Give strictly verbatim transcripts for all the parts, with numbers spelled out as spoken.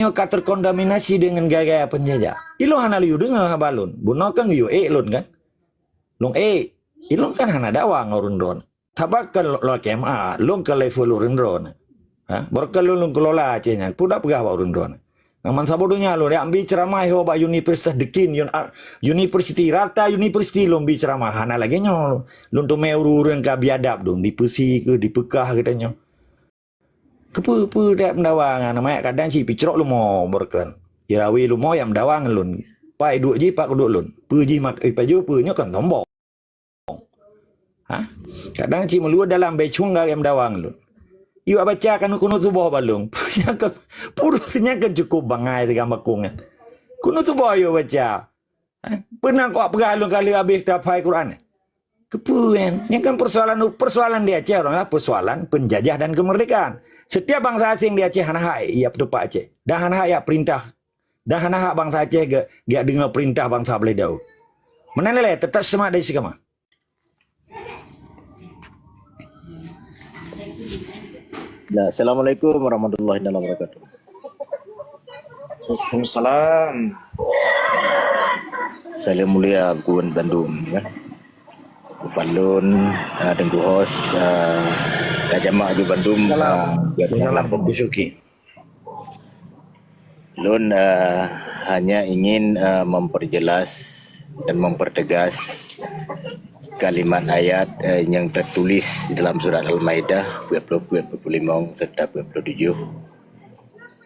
nyoe ka terkontaminasi dengan gaya-gaya penjajah. Ilôn hana lé deungoe haba lôn. Bunoe kan geuyue ék lôn kan? Lôn ék. Ilôn kan hana dakwa ngon ureuëng droeneuh. Sabab kan lôn, lôn K M A, lôn ka level ureuëng droeneuh. Ha? Baru kan lôn, lôn kelola Aceh nyan. Peue dak peugah bak ureuëng droeneuh. Ngon saboh donya lôn, yak bi ceramah ho bak universitas dekin, yun-, a-, universiti, rata universiti lôn bi ceramah. Hana lagée nyoe. Lôn teumé ureuëng-ureuëng ka biadab dum, dipeusi keuh, dipeukah geutanyoe. Keupeue-peue dak meudawa ngon aneuk manyét kadang cit picrok leumo beureukan. Irawi leumo nyang meudawa ngon lôn. Pai duek jih pat keuduek lôn. Peue jih mak-, eh, pajoh peue nyoe kan sombong. Ha? Kadang cit meuluwa dalam bécung gak meudawa ngon lôn. Yuk baca kan kunut suboh balong. Peue nyang ke, purus nyang ke cukup bangai teugam bakong nyan. Kunut suboh yuk baca. Eh, peuna kok peugah lôn ka lheueh habéh taphai Quran? Keupeue nyan? Nyan kan persoalan, persoalan di Aceh adalah persoalan penjajah dan kemerdekaan. Setiap bangsa asing di Aceh hana hak ya peutupat Aceh. Dan hana hak ya perintah. Dan hana hak bangsa Aceh ge, ge deungoe perintah bangsa beuleuh daun. Meunan lé, tetap semangat dari si kama. Nah, assalamualaikum warahmatullahi wabarakatuh. Waalaikumsalam. Salam mulia buat bandum, ya. Falun, uh, Tengku Hos, uh, Raja Mak juga bandum, uh, buat Salam, salam. Pak Busuki. Lôn, eh, hanya ingin, eh, memperjelas dan mempertegas kalimat ayat, eh, yang tertulis di dalam surat Al-Maidah, dua puluh, dua puluh lima serta dua puluh tujuh.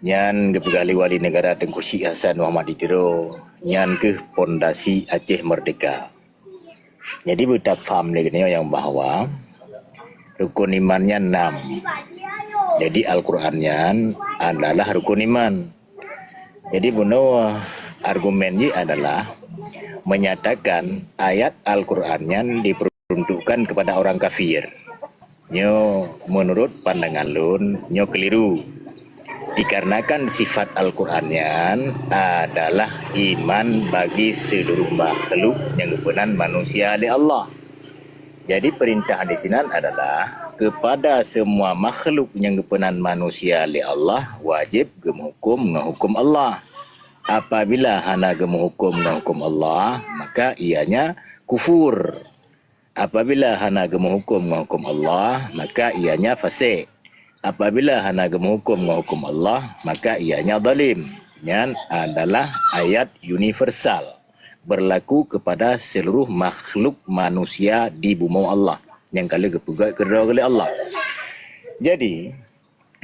Nyan geupeugah lé Wali Negara Teungku Syik Hasan Muhammad di Tiro, nyan keuh pondasi Aceh Merdeka. Jadi beutapaham lé geutanyoe nyang bahwa rukun iman nyan nam. Jadi Al-Quran nyan adalah rukun iman. Jadi bunoe argumen jih adalah menyatakan ayat Al-Quran nyan diperuntukkan kepada orang kafir. Nyoe menurut pandangan lôn, nyoe keliru. Dikarenakan sifat Al-Quran nyan adalah iman bagi seluruh makhluk nyang geupeunan manusia lé Allah. Jadi perintah di sinan adalah kepada semua makhluk nyang geupeunan manusia lé Allah wajib geumeuhukum ngon hukum Allah. Apabila hana geumeuhukum ngon hukum Allah, maka ianya kufur. Apabila hana geumeuhukum ngon hukum Allah, maka ianya fasik. Apabila hana geumeuhukum ngon hukum Allah, maka ianya zalim. Nyan adalah ayat universal, berlaku kepada seluruh makhluk manusia di bumoe Allah nyang ka lheueh geupeugét keudroe lé Allah. Jadi,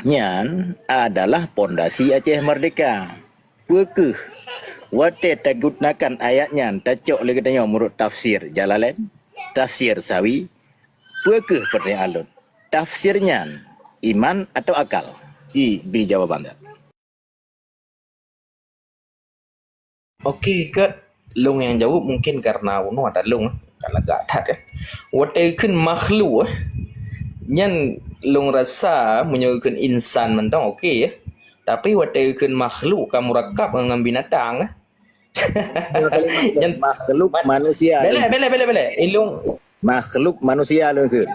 nyan adalah pondasi Aceh Merdeka. Peu kheueh watée tagunakan ayat nyan tacok lé geutanyoe meunurot tafsir Jalalain, tafsir Sawi? Peu kheueh, pertanyaan lôn, tafsir nyan iman atau akal? Ci bri jawaban that. Oke, Kak. Lôn nyang jaweueb mungken karena unoe ata lôn, eh, ka lagak that, eh. Watée kheun makhluk, eh, nyan lôn rasa meunyoe kheun insan mantong oke, eh. Tapi watée kheun makhluk ka murakab ngon binatang, eh. Nyan makhluk ma-, manusia. Belek, belek, belek, belek. Ilung makhluk manusia lôn kheun.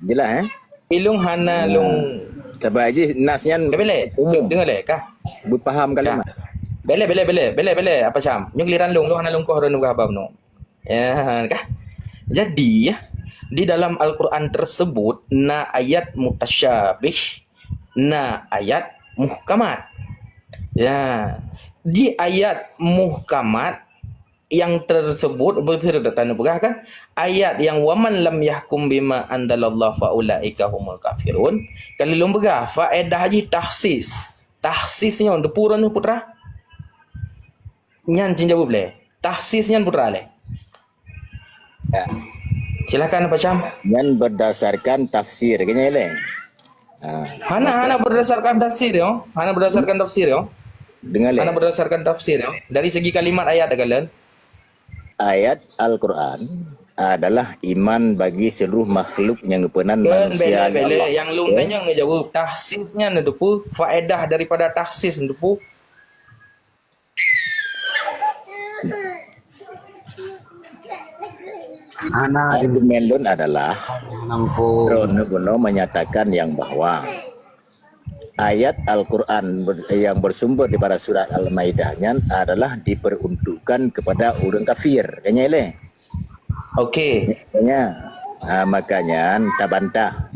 Jelas, eh? Ilung hana lung. Sabai jih nas nyan umum. Deungoe lé kah? Beupaham kalimat. Belek, belek, belek, belek, belek, apa cam? Nyoe giliran lung, lung hana lungkoh droeneuh haba bunoe. Ya, kah? Jadi, ya, di dalam Al-Quran tersebut na ayat mutasyabih, na ayat muhkamat. Ya, di ayat muhkamat yang tersebut, betul tak tahu peugah kan? Ayat yang, "Wa man lam yahkum bima anzalallah fa ulaika humul kafirun." Kalau lôn peugah, faedah jih tahsis. Tahsis nyoe, teupeue droeneuh putra? Nyan cit jaweueb lé. Tahsis nyan putra lé. Ya. Silakan, Pak Syam. Nyan berdasarkan tafsir, kayaknya, Ileng. Ha. Hana, hana berdasarkan tafsir, yo. Hana berdasarkan tafsir, yo. Dengar lé. Hana berdasarkan tafsir, yo. Dari segi kalimat ayat, dah kalian. Ayat Al-Quran adalah iman bagi seluruh makhluk nyang geupeunan manusia. Bele, bele, yang lôn tanyong neujaweueb. Tahsis nyan neuteupeue, faedah daripada tahsis neuteupeue. Argumen lôn adalah, droeneuh bunoe menyatakan yang bahwa ayat Al-Quran ber-, yang bersumber daripada surat Al-Maidah nyan adalah diperuntukkan kepada orang kafir. Kan nyan lé? Okey. Ya. Ha, makanya tabantah.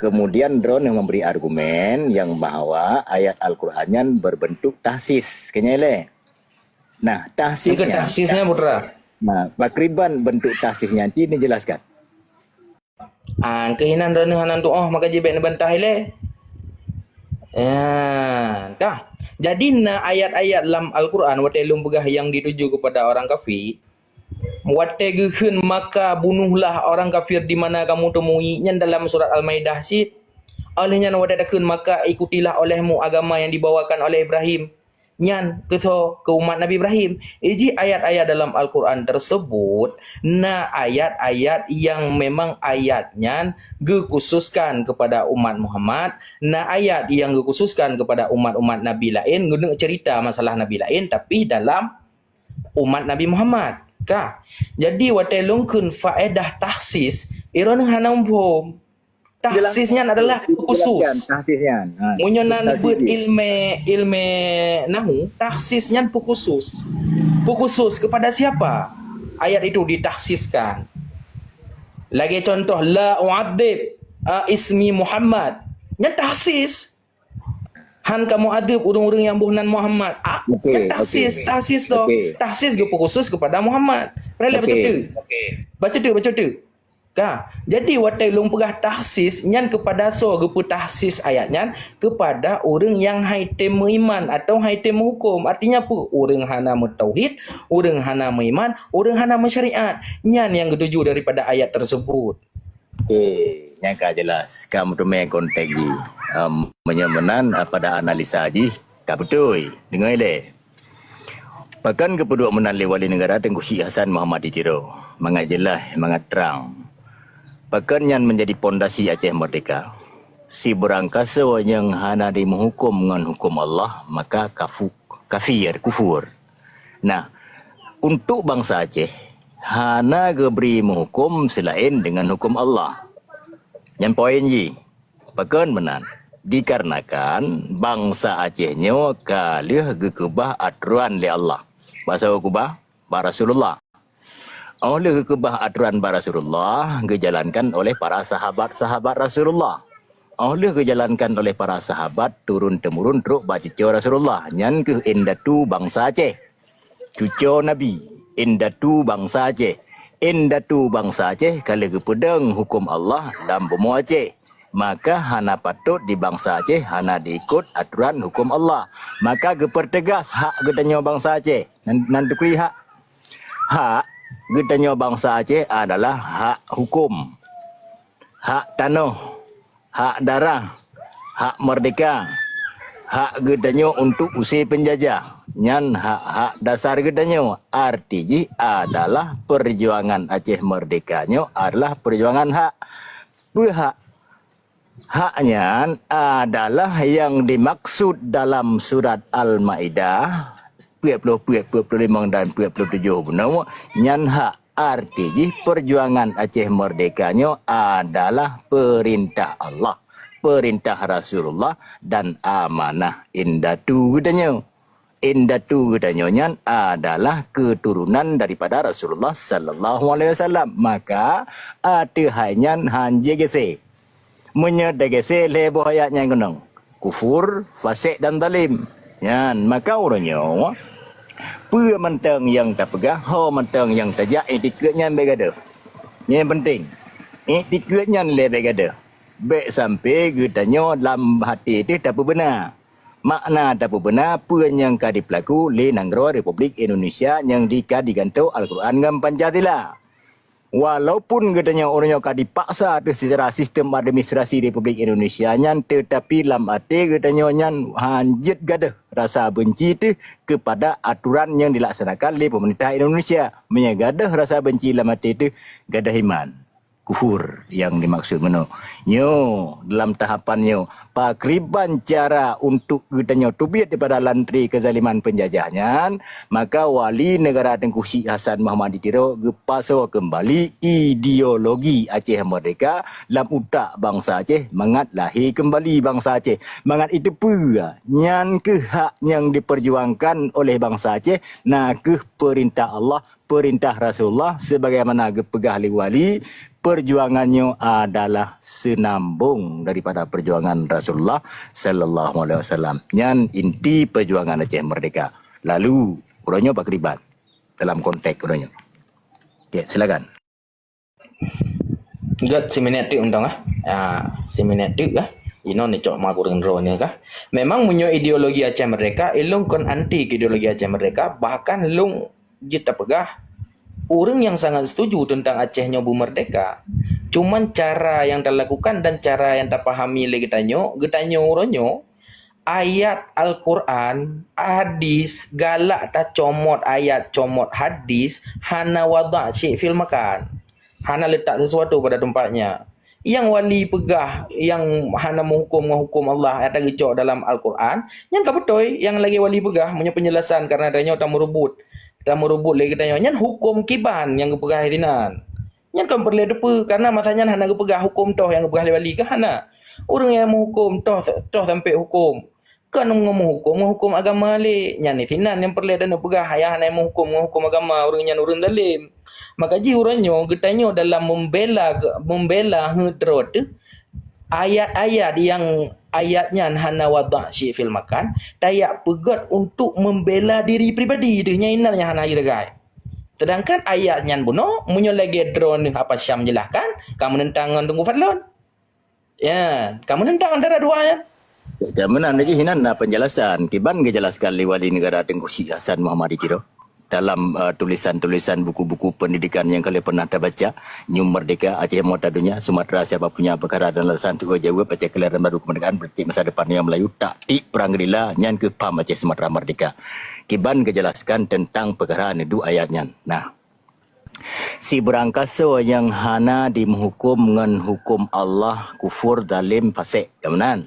Kemudian droeneuh memberi argumen yang bahwa ayat Al-Quran nyan berbentuk tahsis. Kan nyan lé? Nah, tahsis Engke nyan, tahsisnya, putra. Nah, pakriban bentuk tahsis nyan, ci neujelaskan. Ah, keuhinan droeneuh hana tuoh, maka jibek neubantah ilée. Ya, kah? Jadi na ayat-ayat lam Al-Quran watée lôn peugah yang dituju kepada orang kafir. Watée geukheun maka bunuhlah orang kafir di mana kamu temui, nyan dalam surat Al-Maidah cit. Oleh nyan watée takheun maka ikutilah olehmu agama yang dibawakan oleh Ibrahim. Nyan keu soe? Keu umat Nabi Ibrahim. Iji ayat-ayat dalam Al-Quran tersebut, na ayat-ayat yang memang ayat nyan geukhususkan kepada umat Muhammad, na ayat yang geukhususkan kepada umat-umat Nabi laén, geuneuk cerita masalah Nabi laén, tapi dalam umat Nabi Muhammad. Ka. Jadi watée lôn kheun faedah tahsis, droeneuh hana muphom. Tahsis nyan adalah khusus. Tahsis nyan. Ha, meunyoe na neubeuet ilmu, ilmu nahu, tahsis nyan peukhussus. Peukhussus kepada siapa ayat itu ditahsiskan? Lagée contoh, la u'adzib, ah, ismi Muhammad. Nyan tahsis. Han kamoe adeueb ureuëng-ureuëng nyang boh nan Muhammad. Ah, okay, kan tahsis, okay. Tahsis tu. Okay. Tahsis geupeukhussus kepada Muhammad. Rela bacut tu. Bacut tu, bacut tu. Ka. Jadi watée lôn peugah tahsis nyan kepada soe geupeu tahsis ayat nyan, kepada ureuëng nyang hai tem meuiman atau hai tem meuhukum. Artinya peue? Ureuëng hana meutauhid, ureuëng hana meuiman, ureuëng hana meusyariat. Nyan nyang geutuju daripada ayat tersebut. Okey, nyang ka jelas. Ka meuteumé konteks jih. Em, meunyoe meunan, eh, pada analisa jih, ka beutôi. Deungoe lé. Pakon geupeuduek meunan lé Wali Negara Teungku Syik Hasan Muhammad di Tiro. Mangat jeulaih, mangat trang. Pakon nyan meunjadi pondasi Aceh Merdeka. Sibeurangkasoe nyang hana jimeuhuköm ngon huköm Allah, maka kafu-, kafir, kufur. Nah, untuk bansa Aceh, hana geubri meuhuköm seulaén deungon huköm Allah. Nyan poin jih. Pakon meunan? Dikarenakan bansa Aceh nyoe ka lheueh geukeubah atoran lé Allah. Bak saboh keubah? Bak Rasulullah. Óh lheueh geukeubah atoran bak Rasulullah, geujalankan oleh para sahabat-sahabat Rasulullah. Óh lheueh geujalankan oleh para sahabat, turun-temurun trok bak cucoe Rasulullah, nyan kheueh indatu bansa Aceh. Cucoe Nabi, indatu bansa Aceh. Indatu bansa Aceh ka lheueh geupeudong huköm Allah lam bumoe Aceh. Maka hana patot di bansa Aceh hana diikot atoran huköm Allah. Maka geupeuteugas hak geutanyoe bansa Aceh. Nan, nan teukeuri hak. Hak geutanyoe bansa Aceh adalah hak huköm, hak tanoh, hak darah, hak merdeka, hak geutanyoe untuk use peunjajah. Nyan hak-hak dasar geutanyoe. Arti jih adalah peujuangan Aceh Merdeka nyoe adalah peujuangan hak. Peue hak? Hak nyan adalah nyang dimaksud dalam surat Al-Maidah, peuet ploh peuet, peuet ploh limong dan peuet ploh tujoh bunoe, nyan hak. Arti jih peujuangan Aceh Merdeka nyoe adalah peurintah Allah, peurintah Rasulullah dan amanah indatu geutanyoe. Indatu geutanyoe nyan adalah keuturonan daripada Rasulullah sallallahu alaihi wasallam. Maka, ateueh hai nyan han jeuet geusé. Meunyoe teugeusé lhée boh ayat nyan keunong, kufur, fasek dan zalim. Nyan, maka uroe nyoe, peue mantong nyang tapeugah, ho mantong nyang tajak, iktikeuet nyan bék gadôh. Nyan nyang peunteng. Iktikeuet nyan lé bék gadôh. Bék sampoe geutanyoe lam até teuh tapeubeuna. Makna tapeubeuna peue nyang ka jipeulaku lé nanggroe Republik Indonesia nyang di-, ka jigantoe Al-Quran ngon Pancasila. Walaupun geutanyoe uroe nyoe ka jipaksa ateueh seucara sistem administrasi Republik Indonesia nyan, teutapi lam até geutanyoe nyan han jeuet gadôh rasa beunci teuh keupada atoran nyang jilaksanakan lé peumeurintah Indonesia. Meunyoe gadôh rasa beunci lam até teuh, gadôh iman. kufur nyang dimaksud meunoe. Nyoe, dalam tahapan nyoe, pakriban cara untuk geutanyoe teubiet daripada lantri keuzaliman peunjajah nyan, maka wali neugara Teungku Chik Hasan Muhammad di Tiro geupasoe keumbali ideologi Aceh Merdeka lam utak bansa Aceh, mangat lahé keumbali bansa Aceh, mangat jiteupeue nyan kheueh hak nyang diperjuangkan oleh bansa Aceh, na kheueh peurintah Allah, peurintah Rasulullah, sebagaimana geupeugah lé wali, perjuangan nyoe adalah seunambong daripada perjuangan Rasulullah sallallahu alaihi wasallam. Nyan inti perjuangan Aceh Merdeka. Lalu, uroe nyoe pakriban dalam konteks uroe nyoe. Okey, silakan. Gét siminét teuk untông ah. Ah, siminét teuk ah. Inoe neucok ma kureueng droeneuh kah. Memang meunyoe ideologi Aceh Merdeka, ilôn kon anti keu ideologi Aceh Merdeka, bahkan lôn jeuet tapeugah, ureuëng nyang sangat setuju teuntang Aceh nyoe beumerdeka. Cuman cara nyang talakukan dan cara nyang tapahami lé geutanyoe, geutanyoe uroe nyoe, ayat Al-Quran, hadis, galak tacomot ayat, comot hadis, hana wadak syik fil makan. Hana letak sesuatu pada tempatnya. Nyang wali peugah, nyang hana meuhukum ngon hukum Allah, nyang tageucok dalam Al-Quran, nyan ka beutôi nyang lagée wali peugah, meunyoe penjelasan, karena tanyoe tameureubot, tameureubot lé geutanyoe. Nyan hukum kiban nyang geupeugah sinan. Nyan kon peureulée teupeue, karena masa nyan hana geupeugah hukum toh nyang geupeugah lé wali kah, hana. Ureuëng nyang meuhukum toh, toh sampoe hukum. Kon ngon meuhukum, meuhukum agama lé. Nyan sinan nyang peureulée taneuk peugah, nyang hana meuhukum ngon hukum agama, ureuëng nyan ureuëng zalem. Maka jih uroe nyoe geutanyoe dalam membela, membela heuet droe teuh, ayat-ayat nyang ayat nyan hana wadak syik fil makan, tajak peugét untuk membela diri pribadi teuh, nyan inan nyang hana jiteugai. Sedangkan ayat nyan bunoe, meunyoe lagée droeneuh Apa Syam jelaskan, ka meunentang ngon Teungku Fadlon. Ya, ka meunentang antara dua nyan. Ka meunan lagée hinan na penjelasan. Kiban geujelaskan lé Wali Negara Teungku Chik Hasan Muhammad di Tiro. Dalam, eh, tulisan-tulisan buku-buku pendidikan nyang ka lheueh pernah tabaca, Nyoe Merdeka, Aceh Mata Dunia, Sumatera Siapa Punya Perkara dan Landasan Tuju Jaweueb, Aceh Keuleran Baru Kemerdekaan, Politik Masa Depan Rakyat Melayu, Taktik Perang Gerila, nyan keuh PAM Aceh Sumatera Merdeka. Kiban geujelaskan teuntang peukara neuduek ayat nyan. Nah, sibarang kasoe nyang hana dimeuhuköm ngon huköm Allah, kufur, zalem, fasek, ka meunan.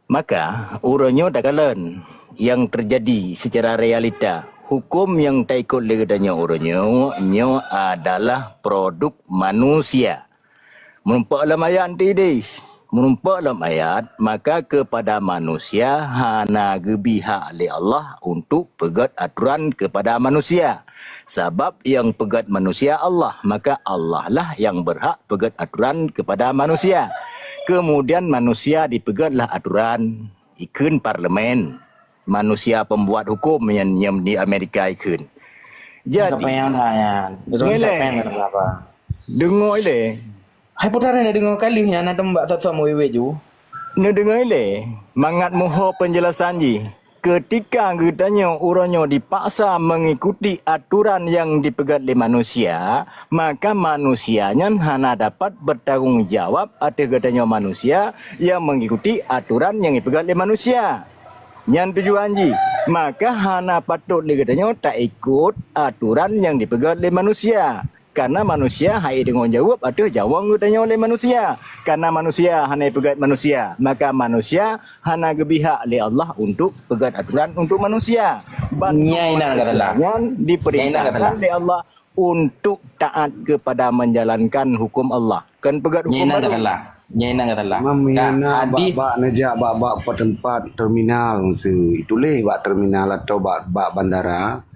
Maka, uroe nyoe takalon nyang teujadi seucara realita, huköm nyang taikot lé geutanyoe uroe nyoe, nyoe adalah produk manusia. Meurumpok lom ayat nyan ideh. Meurumpok lom ayat, maka keupada manusia hana geubri hak lé Allah untuk peugét atoran keupada manusia. Sabab nyang peugét manusia Allah, maka Allah lah nyang beurhak peugét atoran keupada manusia. Keumudian manusia dipeugét lah atoran, ikheun parlemen. Manusia pembuat huköm nyan, nyan di Amerika ikheun. Jadi, deungoe ilée. Hai putra, na deungoe ka lheueh nyan, na teumbak thot-thot meuwét-wét ju. Neudeungoe ilée, mangat muho penjelasan jih. Keutika geutanyoe uroe nyoe dipaksa mengikuti atoran nyang dipeugét lé manusia, maka manusia nyan hana dapat bertanggung jawab ateueh geutanyoe manusia nyang mengikuti atoran nyang dipeugét lé manusia. Nyan tujuan jih, maka hana patot lé geutanyoe taikot atoran nyang dipeugét lé manusia. Karena manusia han jitanggung jaweueb ateueh nyawöng geutanyoe lé manusia. Karena manusia hana jipeugét manusia, maka manusia hana geubri hak lé Allah untuk peugét atoran untuk manusia. Ban nyan inan ka salah. Nyan diperintahkan lé Allah untuk taat kepada menjalankan hukum Allah. Kon peugét hukum baru. Nyan inan ka salah. Nyan inan ka salah. Ka hadis bak-bak neujak bak-bak tempat terminal, meusti tuléh bak terminal atau bak, bak bandara.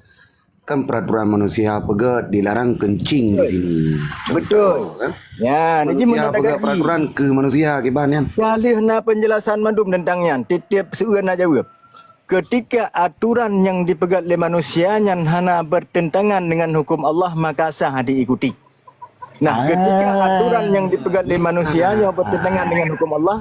Kan peraturan manusia peugét dilarang kencing di sini. Betul. Kan? Ya, manusia peugét peraturan keu manusia kiban nyan. Ka lheueh na penjelasan mandum teuntang nyan, tiep-tiep siuroe na jaweueb. Keutika atoran nyang dipeugét lé manusia nyan hana bertentangan dengan huköm Allah, maka sah diikuti. Nah, keutika atoran nyang dipeugét lé manusia nyoe bertentangan dengan huköm Allah,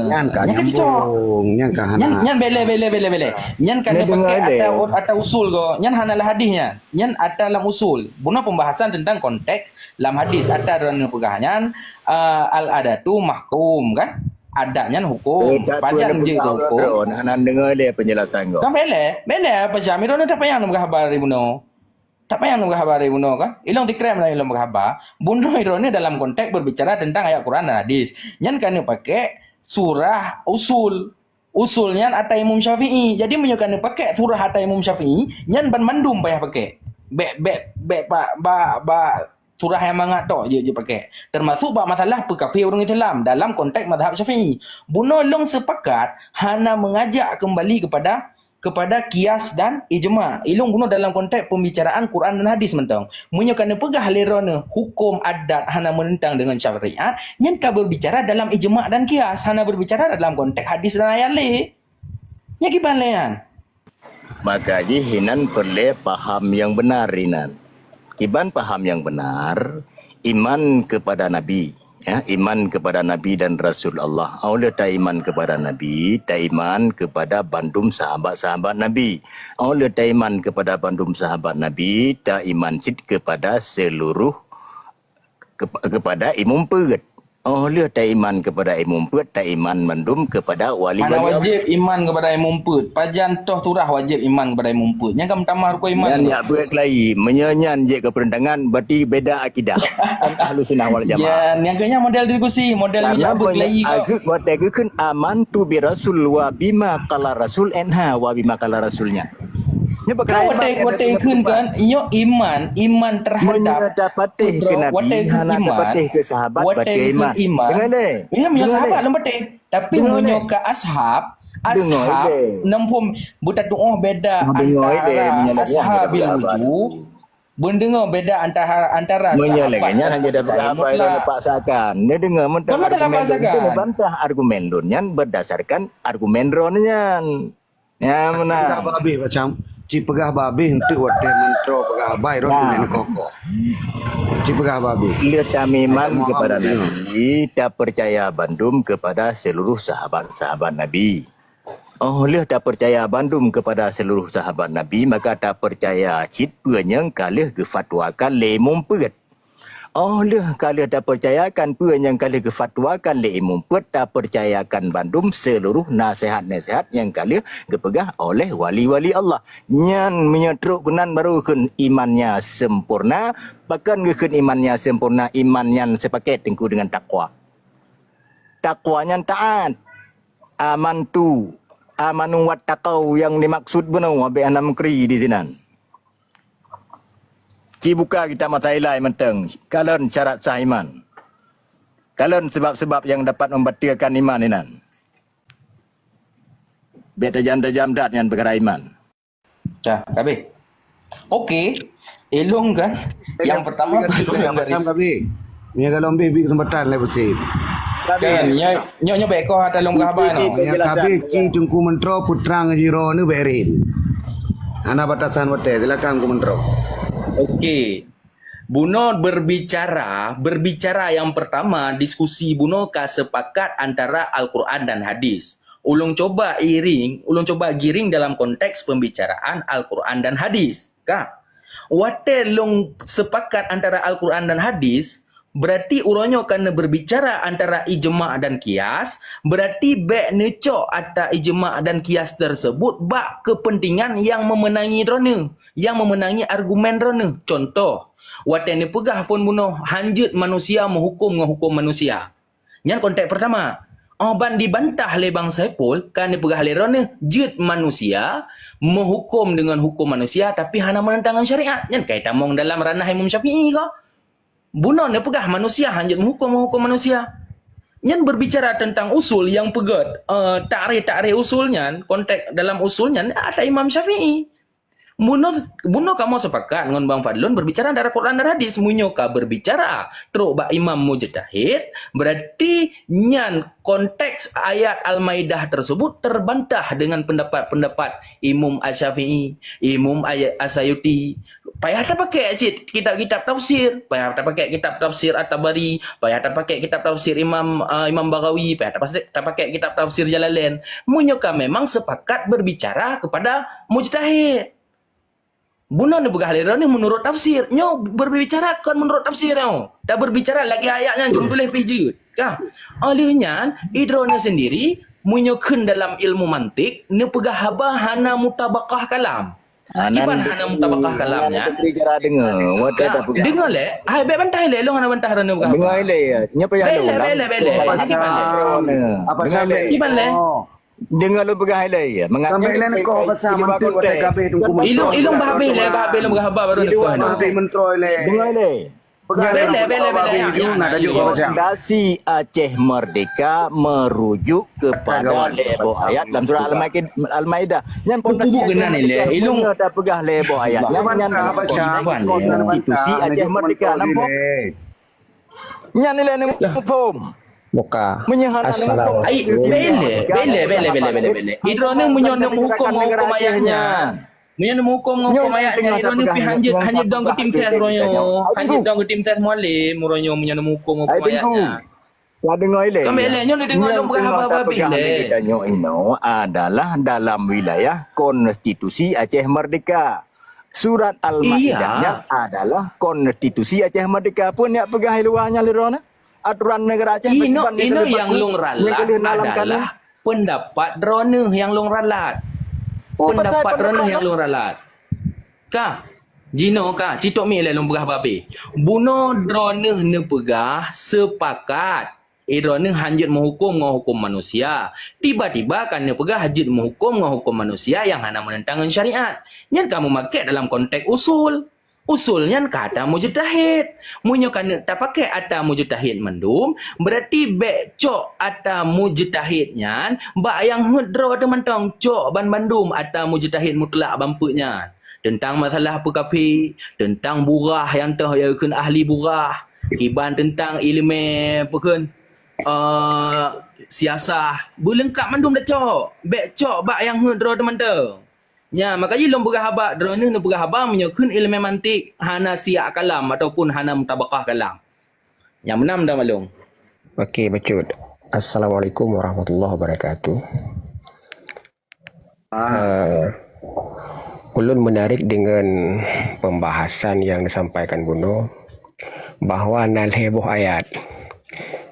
nyan ka nyambung, nyan ka hana. Nyan, nyan bele, bele, bele, bele. Nyan ka neupaké ata, ata usul ko. Nyan hana lam hadis nyan. Nyan ata lam usul. Bunoe pembahasan tentang konteks lam hadis. Ata droeneuh peugah nyan, eh, al-adatu mahkum, kan? Adat nyan hukum. Pajan jeuet keu hukum. Hana deungoe lé penjelasan ko. Kan bele, bele apa Syam? Droeneuh tapayang neupeugah haba di bunoe. Tak payah neupeugah haba dari bunoe kan? Ilong tikrem lah ilong peugah haba. Bunoe droeneuh dalam konteks berbicara tentang ayat Quran dan hadis. Nyan ka neupakai surah usul. Usul nyan ata Imam Syafi'i. Jadi meunyoe ka neupakai surah ata Imam Syafi'i, nyan ban mandum payah pakai. Bek bek bek ba ba, ba surah nyang mangat tok jeuet jeuet pakai. Termasuk bak masalah peukafé ureuëng Islam dalam konteks mazhab Syafi'i. Bunoe lôn sepakat hana mengajak kembali kepada kepada kias dan ijma. Ilong bunoe dalam konteks pembicaraan Quran dan hadis mantong. Meunyoe ka neupeugah lé droeneuh hukum adat hana menentang dengan syariat, nyan ka berbicara dalam ijma dan kias, hana berbicara dalam konteks hadis dan ayat lé. Nyan kiban lé nyan. Maka jih hinan peureulée paham nyang beunar hinan. Kiban paham nyang beunar, iman kepada Nabi. Ya, iman kepada Nabi dan Rasul Allah. Óh lheueh taiman kepada Nabi, taiman kepada bandum sahabat-sahabat Nabi. Óh lheueh taiman kepada bandum sahabat Nabi, taiman cit kepada seluruh kep- kepada imum peuet. Óh lheueh taiman kepada imum peuet, taiman mandum kepada wali-wali Hana wajib iman kepada imum peuet. Pajan toh surah wajib iman kepada imum peuet. Nyang ka meutamah rukun iman. Nyan yak buet kelai. Meunyoe nyan jeuet keu peurentangan, berarti beda akidah. Kan ahlu sunnah wal jamaah. Ya, nyang keunya model diskusi, model Karena menyambut kelai kau. Agak watée geukheun amantu bi rasul wa bima qala rasul enha wa bima qala rasulnya. Nya Kan watée watée geukheun kan, nyo iman, iman terhadap Meunyoe tapatéh ke Nabi, watée geukheun hana iman, tapatéh ke sahabat, watée baté geukheun iman. iman. Dengar deh. Ingat meunyoe Dengar sahabat deh. Lôn patéh. Tapi Dengar meunyoe deh. ka ashab, Dengar ashab deh. Nampôm beutatuoh beda Dengar deh, antara meunyoe lagée nyan ashabil sahabat. Wujud, beundeungoe beda antara antara Meunyoe sahabat lagée nyan dan hanya dah tabi'in berapa yang mutlak. Dipaksakan. Dia dengar mentang Bukan masalah argumen lôn. Dia paksakan. Bantah argumen lôn nyan berdasarkan argumen droeneuh nyan. Ya, Peugah benar. babeh macam cik peugah babeh untuk watée mentro peugah abai rot Nah. Dunia kokoh. Cik peugah babeh. Lheueh taiman Mohon kepada maaf, Nabi, tapercaya bandum kepada seluruh sahabat-sahabat Nabi. Óh lheueh tapercaya bandum kepada seluruh sahabat Nabi, maka tapercaya cit peue nyang ka lheueh geufatwakan lé imum peuet. Óh lheueh ka lheueh tapercayakan peue nyang ka lheueh geufatwakan lé imum peuet, tapercayakan bandum seluruh nasihat-nasihat nyang ka lheueh geupeugah oleh wali-wali Allah. Nyan meunyoe trok keunan baru kheun imannya sempurna. Pakon geukheun imannya sempurna? Iman nyan sepaket teungku dengan takwa. Takwa nyan taat. Amantu, amanu wattaqau nyang dimaksud bunoe abéh hana meukri di sinan. Ci buka kitab Masailai mantong, kalon syarat sah iman. Kalon sebab-sebab nyang dapat membatalkan iman inan. Bék tajam-tajam that nyan peukara iman. Dah, habis. Okey. Elong kan? Yang pertama, Macam kabe. Meunyo galom bih beri kesempatan lé Pusi. Kan, nyo nyo nyo baik kau hata long haba no. Yang kabe ci Teungku Mentro putrang jiro ni berin. Hana batasan watée, silakan Teungku Mentro. Okey. Bunoe berbicara, berbicara yang pertama, diskusi bunoe ka sepakat antara Al-Quran dan hadis. Ulung coba iring, ulung coba giring dalam konteks pembicaraan Al-Quran dan hadis. Ka. Watée long sepakat antara Al-Quran dan hadis, berarti uroe nyoe ka neuberbicara antara ijma dan kias, berarti bék neucok ata ijma dan kias tersebut bak kepentingan yang memenangi droeneuh, yang memenangi argumen droeneuh. Contoh, watée neupeugah phon bunoe hanjeuet manusia meuhukum ngon hukum manusia. Nyan konteks pertama. Oh ban dibantah lé Bang Saipul, ka neupeugah lé droeneuh jeuet manusia meuhukum deungon hukum manusia tapi hana meunentang ngon syariat. Nyan kai tamong dalam ranah Imam Syafi'i ko. Bunoe neupeugah manusia hanjeuet meuhukum ngon hukum manusia. Nyan berbicara tentang usul yang peugét, uh, takrif-takrif usul nyan, konteks dalam usul nyan ada Imam Syafi'i. Bunoe bunoe kamoe sepakat ngon Bang Fadlun berbicara antara Quran dan hadis. Meunyoe ka berbicara trok bak imam mujtahid, berarti nyan konteks ayat Al-Maidah tersebut terbantah dengan pendapat-pendapat Imam Asy-Syafi'i, Imam Ay- As-Sayuti. Payah tapakai cit kitab-kitab tafsir, payah tapakai kitab tafsir At-Tabari, payah tapakai kitab tafsir Imam uh, Imam Baghawi, payah tapakai, tapakai kitab tafsir Jalalain. Meunyoe ka memang sepakat berbicara kepada mujtahid. Bunoe neupeugah lé droeneuh menurut tafsir. Nyoe berbicara kon menurut tafsir nyoe. Dah berbicara lagi ayat nyan jom tuléh pih jeuet. Ka. Oleh nyan, idroeneuh sendiri meunyoe kheun dalam ilmu mantik, neupeugah haba hana mutabakah kalam. Kiban hana mutabakah kalam nyan. Deungoe lé, hai bèk bantah lé, lôn hana bantah droeneuh peugah. Deungoe lé, nyoe payah lôn. Bèk lé, bèk lé, bèk lé. Kiban lé. Apa sampai? Kiban lé. Deungoe lôn peugah ilèe, ya. Sampai ilèe neukoh pasal mantu watèe ka habéh Teungku Menteri. Ilôn, ilôn bah habéh lé, bah habéh lôn peugah haba baru neukoh. Bah habéh Menteri lé. Deungoe lé. Peugah lé, bèk lé, bèk lé, bèk lé, ya. Fondasi Aceh Merdeka merujuk kepada lhèe boh ayat dalam surah Al-Maid-, Al-Maidah. Nyan fondasi Aceh Merdeka. Ilôn dah peugah lhèe boh ayat. Nyan, nyan konstitusi Aceh Merdeka. Nampak? Nyan ilèe neuphom. Buka. Meunyoe hana neuphom. Ai, bèk lé, bèk lé, bèk lé, bèk lé, bèk lé. Idroeneuh meunyoe neumeuhuköm ngon huköm ayat nyan. Meunyoe neumeuhuköm ngon huköm ayat nyan, idroeneuh pih hanjeuet, hanjeuet dong geutim ses droeneuh. Hanjeuet dong geutim ses mualim droeneuh meunyoe neumeuhuköm ngon huköm ayat nyan. Ka deungoe lé. Ka bèk lé, nyoe neudeungoe lôn peugah haba-haba bèk lé. Tanyoe inoe adalah dalam wilayah konstitusi Aceh Merdeka. Surat Al-Maidah nyan adalah konstitusi Aceh Merdeka. Peue neujak peugah i luwa nyan lé droeneuh? Aturan negara Aceh inoe, inoe nyang lôn ralat adalah peundapat droeneuh nyang lôn ralat. Peundapat droeneuh nyang lôn ralat. Ka, jinoe ka, citok mi lé lôn peugah babeh. Bunoe droeneuh neupeugah sepakat. Droeneuh hanjeuet meuhuköm ngon huköm manusia. Tiba-tiba ka neupeugah jeuet meuhuköm ngon huköm manusia nyang hana meunentang ngon syariat. Nyan ka meumakè dalam konteks usul. Usul nyan ka ata mujtahid. Meunyoe ka neuk tapakè ata mujtahid mandum, berarti bèk cok ata mujtahid nyan bak nyang heuet droe teuh mantong, cok banbandum ata mujtahid mutlak ban peuet nyan. Teuntang masalah peukafé, teuntang burah nyang toh ya kheun ahli burah, kiban teuntang ileumèe peue kheun, eh, siasah, beuleungkap mandum tacok. Bèk cok bak nyang heuet droe teuh mantong. Nyan, maka jih lôn peugah haba, droeneuh neupeugah haba meunyoe kheun ileumèe mantik hana siyak kalam ataupun hana mutabakah kalam. Nyang meunan dah maklum. Okey, bacut. Assalamualaikum warahmatullahi wabarakatuh. Ah. Eh, ulôn menarik dengan pembahasan yang disampaikan bunoe, bahwa na lhèe boh ayat,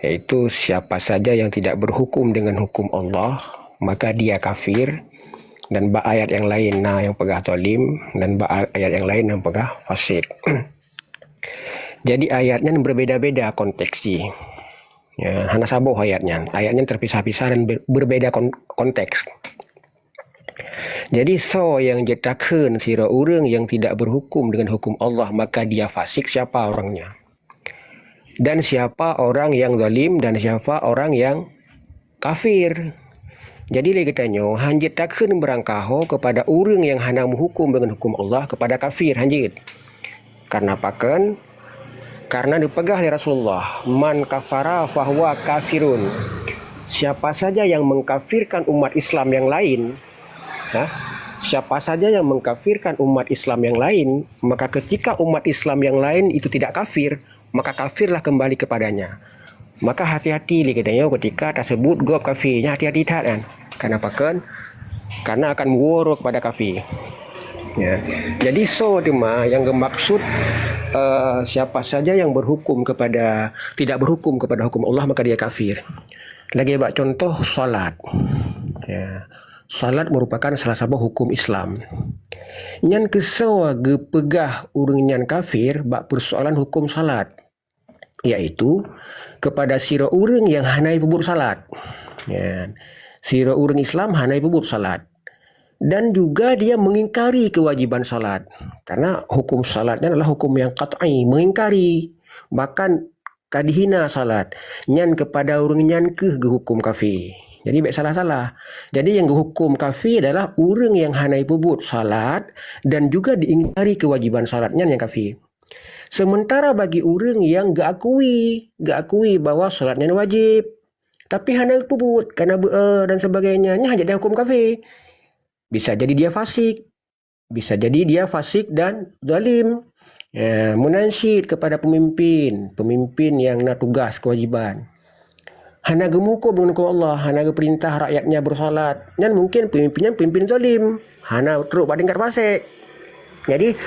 yaitu siapa saja yang tidak berhukum dengan hukum Allah, maka dia kafir, dan bak ayat yang lain na yang peugah zalim, dan bak ayat yang lain yang peugah fasik. Jadi ayat nyan berbeda-beda konteks jih. Ya, hana saboh ayat nyan. Ayat nyan terpisah-pisah dan ber-, berbeda kon-, konteks. Jadi soe nyang jeuet takheun sidroe ureuëng nyang tidak berhukum dengan hukum Allah, maka dia fasik, siapa orangnya? Dan siapa orang yang zalim dan siapa orang yang kafir? Jadi lé geutanyoe hanjeuet takheun beurangkaho kepada ureuëng nyang hana meuhukum dengan hukum Allah kepada kafir, hanjeuet. Karena pakon? Karena dipeugah lé Rasulullah, "Man kafara fahuwa kafirun." Siapa saja yang mengkafirkan umat Islam yang lain, ha? Siapa saja yang mengkafirkan umat Islam yang lain, maka ketika umat Islam yang lain itu tidak kafir, maka kafirlah kembali kepadanya. Maka hati-hati lé geutanyoe ketika tasebut gob kafé, nyan hati-hati that kan. Karena pakon? Karena akan meuwoe kepada kafé. Ya. Jadi soe teuma nyang geumaksud, eh, siapa saja yang berhukum kepada, tidak berhukum kepada hukum Allah, maka dia kafir. Lagèe bak contoh salat. Ya. Salat merupakan salah saboh hukum Islam. Nyan keuh soe geupeugah ureuëng nyan kafir bak persoalan hukum salat, yaitu kepada sidroe ureuëng nyang hana jipeubuet salat. Ya. Sidroe ureuëng Islam hana jipeubuet salat. Dan juga dia mengingkari kewajiban salat. Karena hukum salat nyan adalah hukum yang qat'i, mengingkari. Bahkan ka dihina salat. Nyan kepada ureuëng nyan keuh geuhukum kafé. Jadi bèk salah-salah. Jadi nyang geuhukum kafé adalah ureuëng nyang hana jipeubuet salat dan juga diingkari kewajiban salat, nyan nyang kafé. Sementara bagi ureuëng nyang geuakui, geuakui bahwa salat nyan wajéb, tapi hana geupeubuet karena beu-, eh, dan sebagainya, nyan hana jeuet dihukum kafé. Bisa jadi dia fasik, bisa jadi dia fasik dan zalim. Ya, meunan cit kepada pemimpin, pemimpin nyang na tugas kewajiban. Hana geumeuhuköm deungon huköm Allah, hana geupeurintah rakyatnya bersalat. Nyan mungkin pemimpin nyan pemimpin zalim, hana trok bak tingkat fasik. Jadi,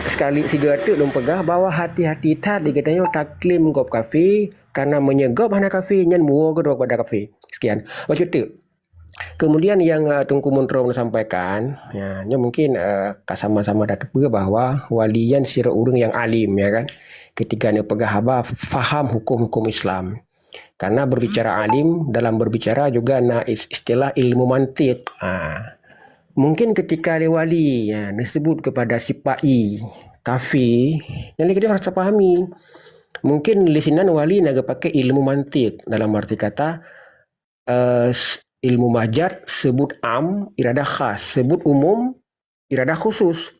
sekali sigoe teuk lôn peugah bahwa hati-hati that di geutanyoe taklaim gob kafé, karena meunyoe gob hana kafé, nyan meuwoe keudroe kepada kafé. Sekian. Bacut teuk. Kemudian nyang, eh, Teungku Munro sampaikan, ya, nyoe mungkin, eh, ka sama-sama tateupeue bahwa wali nyan sidroe ureuëng nyang alim, ya kan. Ketika neupeugah haba faham hukum-hukum Islam. Karena berbicara alim, dalam berbicara juga na is-, istilah ilmu mantiq. Ah. Mungkin ketika lé wali, ya, neusebut kepada si Pai, kafir, nyang lé keudeh harus tapahami. Mungkin lé sinan wali na geupakai ilmu mantiq, dalam arti kata, eh, s-, ilmu mahjat, sebut am, iradah khas, sebut umum, iradah khusus.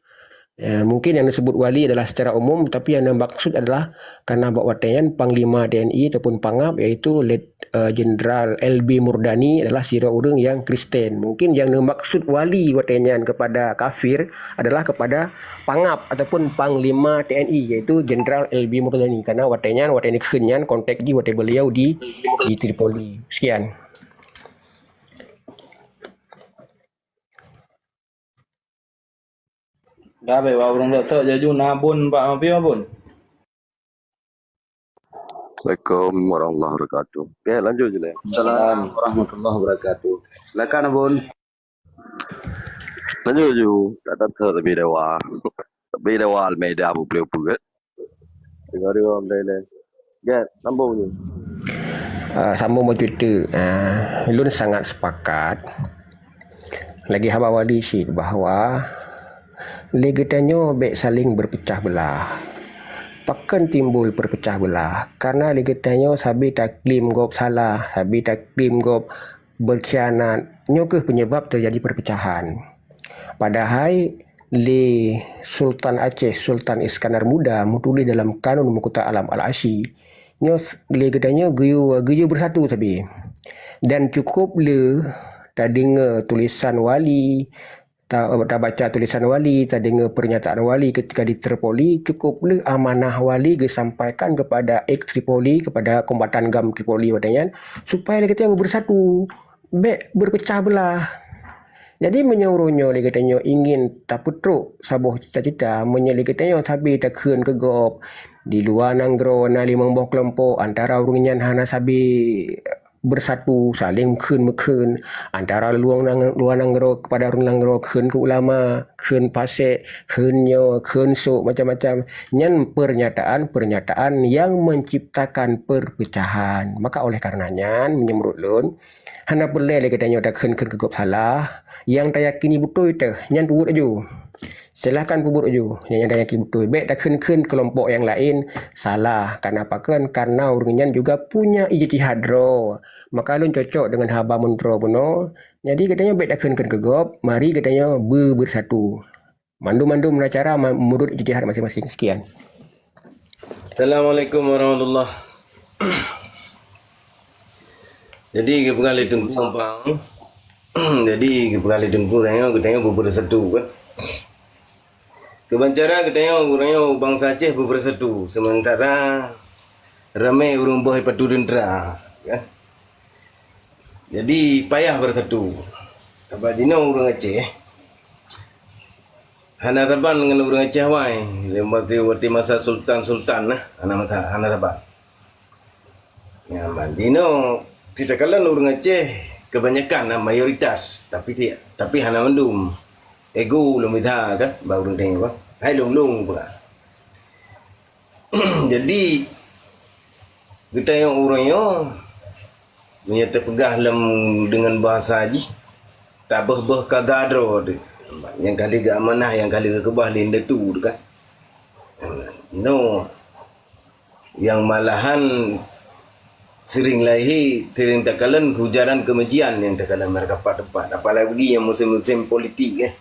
Eh, mungkin yang disebut wali adalah secara umum, tapi yang dimaksud adalah karena bak watée nyan Panglima T N I ataupun Pangab, yaitu Let-, eh, Jenderal L B Murdani adalah sidroe ureuëng yang Kristen. Mungkin yang dimaksud wali watée nyan kepada kafir adalah kepada Pangab ataupun Panglima T N I, yaitu Jenderal L B Murdani. Karena watée nyan, watée neukheun nyan, konteks jih watée beliau di, di Tripoli. Sekian. Dah, baik, bak ureuëng sot-sot jaju na Bun bak mapi Bun. Assalamualaikum warahmatullahi wabarakatuh. Oke, lanjut je lah. Assalamualaikum warahmatullahi wabarakatuh. Silakan, Bun. Lanjut je. Tak ada tapi dewa. Tapi dewa Almeida apa boleh buat. Tiga dua, boleh, boleh. Get, sambung je. Ah, sambung bak Twitter. Ah, lôn sangat sepakat lagée haba wali cit bahwa lé geutanyoe bék saling berpecah belah. Pakon timbul berpecah belah? Karena lé geutanyoe sabe taklém gob salah, sabe taklém gob berkhianat. Nyoe kheueh penyebab terjadi perpecahan. Padahai lé Sultan Aceh, Sultan Iskandar Muda, meutuléh dalam Kanun Meukuta Alam Al-Asyi, nyoe lé geutanyoe geuyue, geuyue beusatu sabe. Dan cukup lé tadeungoe tulisan wali, ta-, tabaca tulisan wali, tadeungoe pernyataan wali ketika di Tripoli, cukup lé amanah wali geusampaikan kepada ex Tripoli, kepada kombatan gam Tripoli watée nyan, supaya lé geutanyoe beusatu, bék berpecah belah. Jadi, meunyoe uroe nyoe lé geutanyoe ingin tapeutrok saboh cita-cita, meunyoe lé geutanyoe sabe takheun keu gob, di luwa nanggroe na limong boh keulompok, antara ureuëng nyan hana sabe beusatu, saléng kheun-meukheun, antara luwang nang-, luwa nanggroe kepada ureuëng nanggroe, kheun keu ulama, kheun pasék, kheun nyoe, kheun sok, macam-macam. Nyan pernyataan-pernyataan yang menciptakan perpecahan. Maka oleh karena nyan, meunyoe meunurot lôn, hana peureulée lé geutanyoe takheun-kheun keu gob salah, nyang tayakini beutôi teuh, nyan peubuet laju. Silahkan peubuet laju, nyang, nyang tayakini beutôi. Bék takheun-kheun keulompok nyang laén salah. Karena pakon? Karena ureuëng nyan juga punya ijtihad droe. Maka lôn cocok deungon haba meunurot bunoe. Jadi geutanyoe bék takheun-kheun keu gob, mari geutanyoe beu-, beusatu. Mandum-mandum na cara ma-, meunurot ijtihad maséng-maséng. Sekian. Assalamualaikum warahmatullahi. Jadi, geupeugah lé Teungku Sampang. Jadi, geupeugah lé Teungku, tanyoe, geutanyoe beubeureusetu, kan? Keubancara geutanyoe, geutanyoe bansa Aceh beubeureusetu, sementara ramé ureuëng boh ipatu teuntra, kan? Jadi, payah beureusetu. Sabab jinoe ureuëng Aceh hana saban ngon ureuëng Aceh awai, lé watée, watée masa sultan-sultan nah, hana masa, hana saban. Ya, man, jinoe, sitakalon ureuëng Aceh kebanyakan nah, mayoritas, tapi ti-, tapi hana mandum. Ego lom bisa kan, bak ureuëng Aceh, kan? Hai lông-lông pula. Jadi, geutanyoe ureuëng nyoe, meunyoe teupeugah lom deungon bahasa jih, tabeuh-beuh ka gadroe teuh. Nyang ka lheueh geuamanah, nyang ka lheueh geukeubah lé indatu teuh kan. No, nyang malahan sering lahé, sering takalon hujaran kebencian nyang takalon meureuka pat-pat. Apalagi nyang musém-musém politik, eh.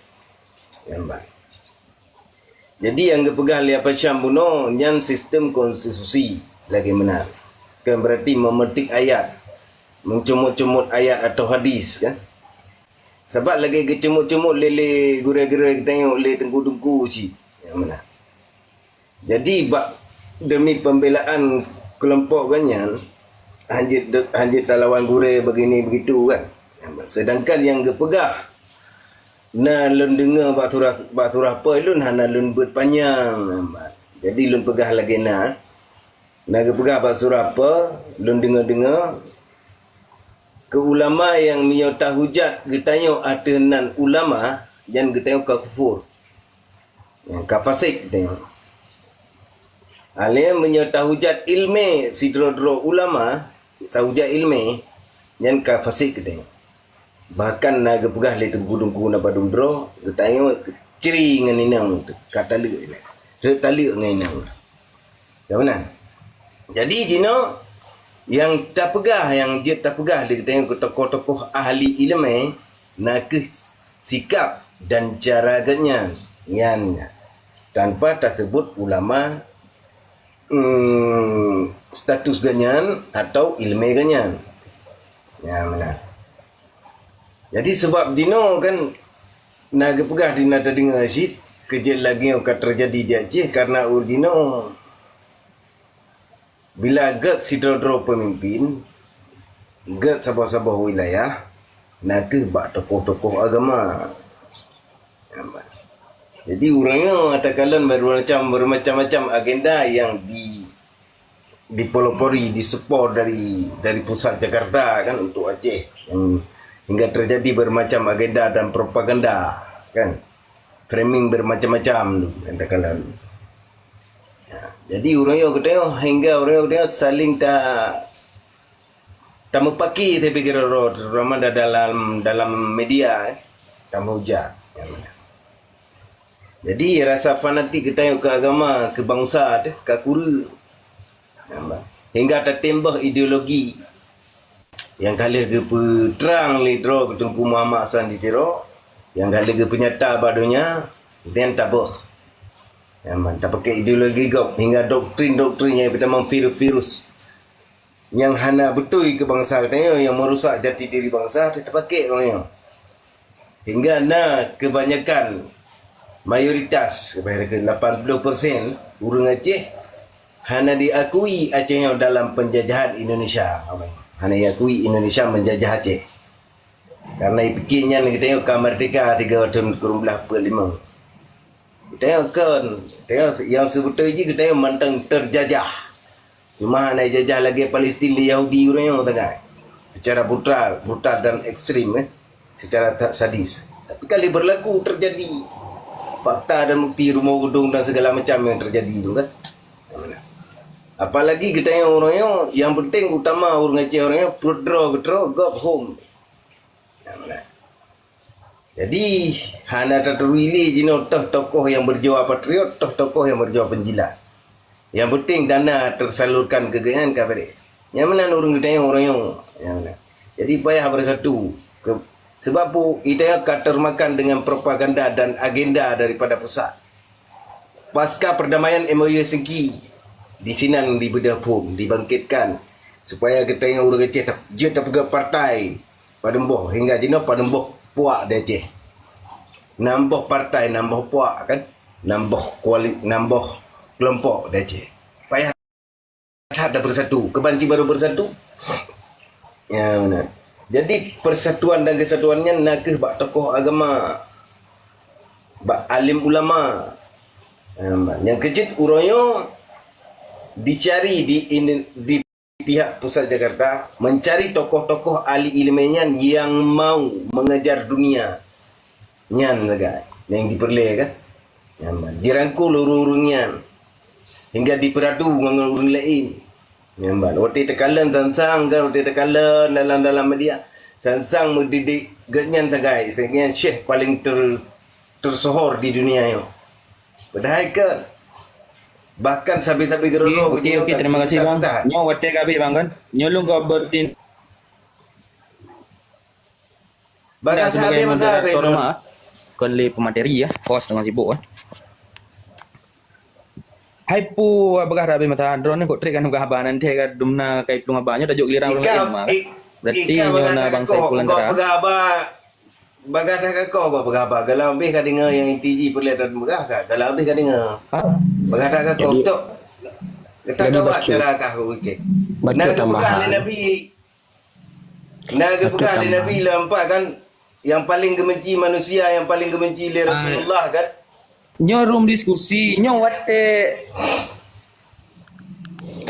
Nyang ba-, Jadi, nyang geupeugah lé Apa Syam bunoe nyan sistem konstitusi lagée meunan. Kan berarti memetik ayat, meucomot-comot ayat atau hadis, kan? Sabab lagée geucomot-comot lé, lé gurée-gurée geutanyoe lé teungku-teungku cit. Nyang meunan. Jadi, bak demi pembelaan kelompok geuh nyan, hanjeuet de-, hanjeuet talawan gurée begini begitu, kan? Sedangkan nyang geupeugah, na lôn deungoe bak surah, bak surah Po lôn hana lôn beuet panyang. Jadi lôn peugah lagée na, na geupeugah bak surah Po, lôn deungoe-deungoe, Keu ulama nyang meunyoe tahujat geutanyoe ateueh nan ulama, nyan geutanyoe ka kufur. Nyan ka fasik geutanyoe. Alèh meunyoe tahujat ileumèe sidroe-droe ulama, tahujat ileumèe, nyan ka fasik geutanyoe. Bahkan na geupeugah lé teungku-teungku na padum droe, geutanyoe cri ngon inong teuh, ka taleuek inong. Rhot taleuek ngon inong. Ka meunan. Jadi jinoe nyang tapeugah, nyang jeuet tapeugah lé geutanyoe keu tokoh-tokoh ahli ileumèe na kheueh sikap dan cara geuhnyan, nyan tanpa taseubut ulama, em, status geuhnyan atau ileumèe geuhnyan. Nyan meunan. Jadi seubab jinoe kan na geupeugah di na tadeungoe cit, keujeuet lagèe nyoe ka teujadi di Aceh karena ureueng jinoe bila gèt sidroe-droe peumimpin, gèt saboh-saboh wilayah, na kheueh bak tokoh-tokoh agama. Jadi ureueng nyoe takalon beureumacam-, beureumacam-macam agenda nyang di dipelopori, disupport dari, dari pusat Jakarta kan untuk Aceh. Yang hingga terjadi bermacam agenda dan propaganda kan. Framing bermacam-macam tu yang terkala. Ya, jadi ureueng nyoe geutanyoe hingga ureueng nyoe geutanyoe saling ta, tameupaki tapi keudroe-droe, terutama da-, dalam, dalam media, eh, tameuhujat. Jadi rasa fanatik geutanyoe keu agama, keu bansa teuh ka kureueng. Hingga tatem boh ideologi nyang ka lheueh geupeutrang lé droe keu Teungku Muhammad Hasan di Tiro, nyang ka lheueh geupeunyata bak donya, dan taboh. Nyang tapakè ideologi gob hingga doktrin-doktrin nyang peutamong virus-virus nyang hana beutôi keu bansa geutanyoe, nyang meurusak jati diri bansa, tapakè ureueng nyoe. Hingga na keubanyakan, mayoritas, lapan puluh persen ureueng Aceh hana diakui Aceh nyoe dalam penjajahan Indonesia. Hana diakui Indonesia menjajah Aceh. Karena ipike nyan geutanyoe ka merdeka tiga thon kureueng blah peuet lima. Geutanyoe kon, geutanyoe nyang seubeutôi jih geutanyoe mantong terjajah. Cuma hana jajah lagèe Palestin di Yahudi uroe nyoe teuka. Secara brutal, brutal dan ekstrim, eh. Secara ta-, sadis. Tapi kali berlaku terjadi fakta dan bukti rumoh gedong dan segala macam yang terjadi tu kan. Apalagi geutanyoe uroe nyoe, yang penting utama ureueng Aceh uroe nyoe, pruet droe geutroe, gob hom. Jadi, hana taturi lé jinoe toh tokoh nyang berjiwa patriot, toh tokoh nyang berjiwa penjilat. Yang penting dana tersalurkan keu geuhnyan ka bèrèh. Nyang meunan ureueng geutanyoe uroe nyoe. Nyang meunan. Jadi payah bersatu. Ke-, sebab pu, geutanyoe ka termakan dengan propaganda dan agenda daripada pusat. Pasca perdamaian M O U Helsinki, di sinan dibeudôh phon, dibangkitkan supaya geutanyoe ureueng Aceh tap-, jeuet tapeugah partai padum boh, hingga jinoe padum boh puak di Aceh. Nam boh partai, nam boh puak kan, nam boh kuali-, nam boh kelompok di Aceh. Payah that dah bersatu. Keubanci baru bersatu. Ya, benar. Jadi, persatuan dan kesatuan nyan na kheueh bak tokoh agama, bak alim ulama. Ya, nyang keujeuet uroe nyoe dicari di Indo-, di pihak pusat Jakarta mencari tokoh-tokoh ahli ileumèe nyan yang mau mengejar dunia. Nyan sagai nyang jipeureulèe kan. Nyan ban. Jirangkul ureueng-ureueng nyan hingga jipeuradu ngon ureueng laén. Nyan ban. Watèe takalon sang-sang kan, watèe takalon dalam-dalam media, sang-sang meudidik geuhnyan sagai, sehingga syekh paling ter-, tersohor di dunia nyoe. Padahai kan, bahkan sabe-sabe keudroe-droe geuhnyoe ka geuh ustaz-ustaz. Nyoe watèe ka habéh bang kan. Nyoe lôn ka bertin- Bahkan sebagai moderator mah, kon lé pemateri ya, host teungoh sibuk eh. Hai pu, bagah dah habéh masa droeneuh kok trek kan peugah haba nan teuh ka dumna kai plueng haba nyoe tajok giliran ureueng laén mah. Berarti nyoe na bangsa Ibu Lantara. Peugah haba, bagah dah ka kok peugah haba. Galam habéh ka deungoe nyang inti jih peureulèe dan peugah ka. Galam habéh ka deungoe. Bagah dah ka kok tok. Kita gawat cara kah kok wikit. Nah, peugah lé Nabi. Nah, geupeugah lé Nabi lam empat kan, yang paling geubenci manusia, yang paling geubenci lé Rasulullah kan? Nyoe room diskusi, nyoe watèe.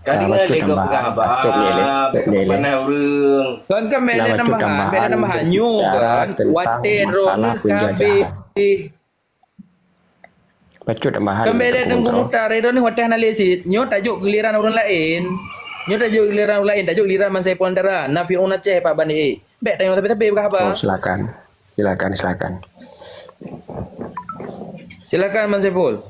Ka deungoe lé gob peugah haba, stop lé, stop lé. Pandai ureueng. Kan, kan, bèk lé tambahan, bèk lé tambahan. Nyoe kan, watèe droeneuh ka habéh. Bacut tambahan. Kan bèk lé Teungku Mukhtar, droeneuh watèe hana lé cit. Nyoe tajok giliran ureueng laén. Nyoe tajok giliran ureueng laén, tajok giliran Man Saiful Antara. Na Fir'aun Aceh pat ban ék. Bèk tanyoe sabe-sabe peugah haba. Oh, silakan. Silakan, silakan. Silakan, Man Saiful.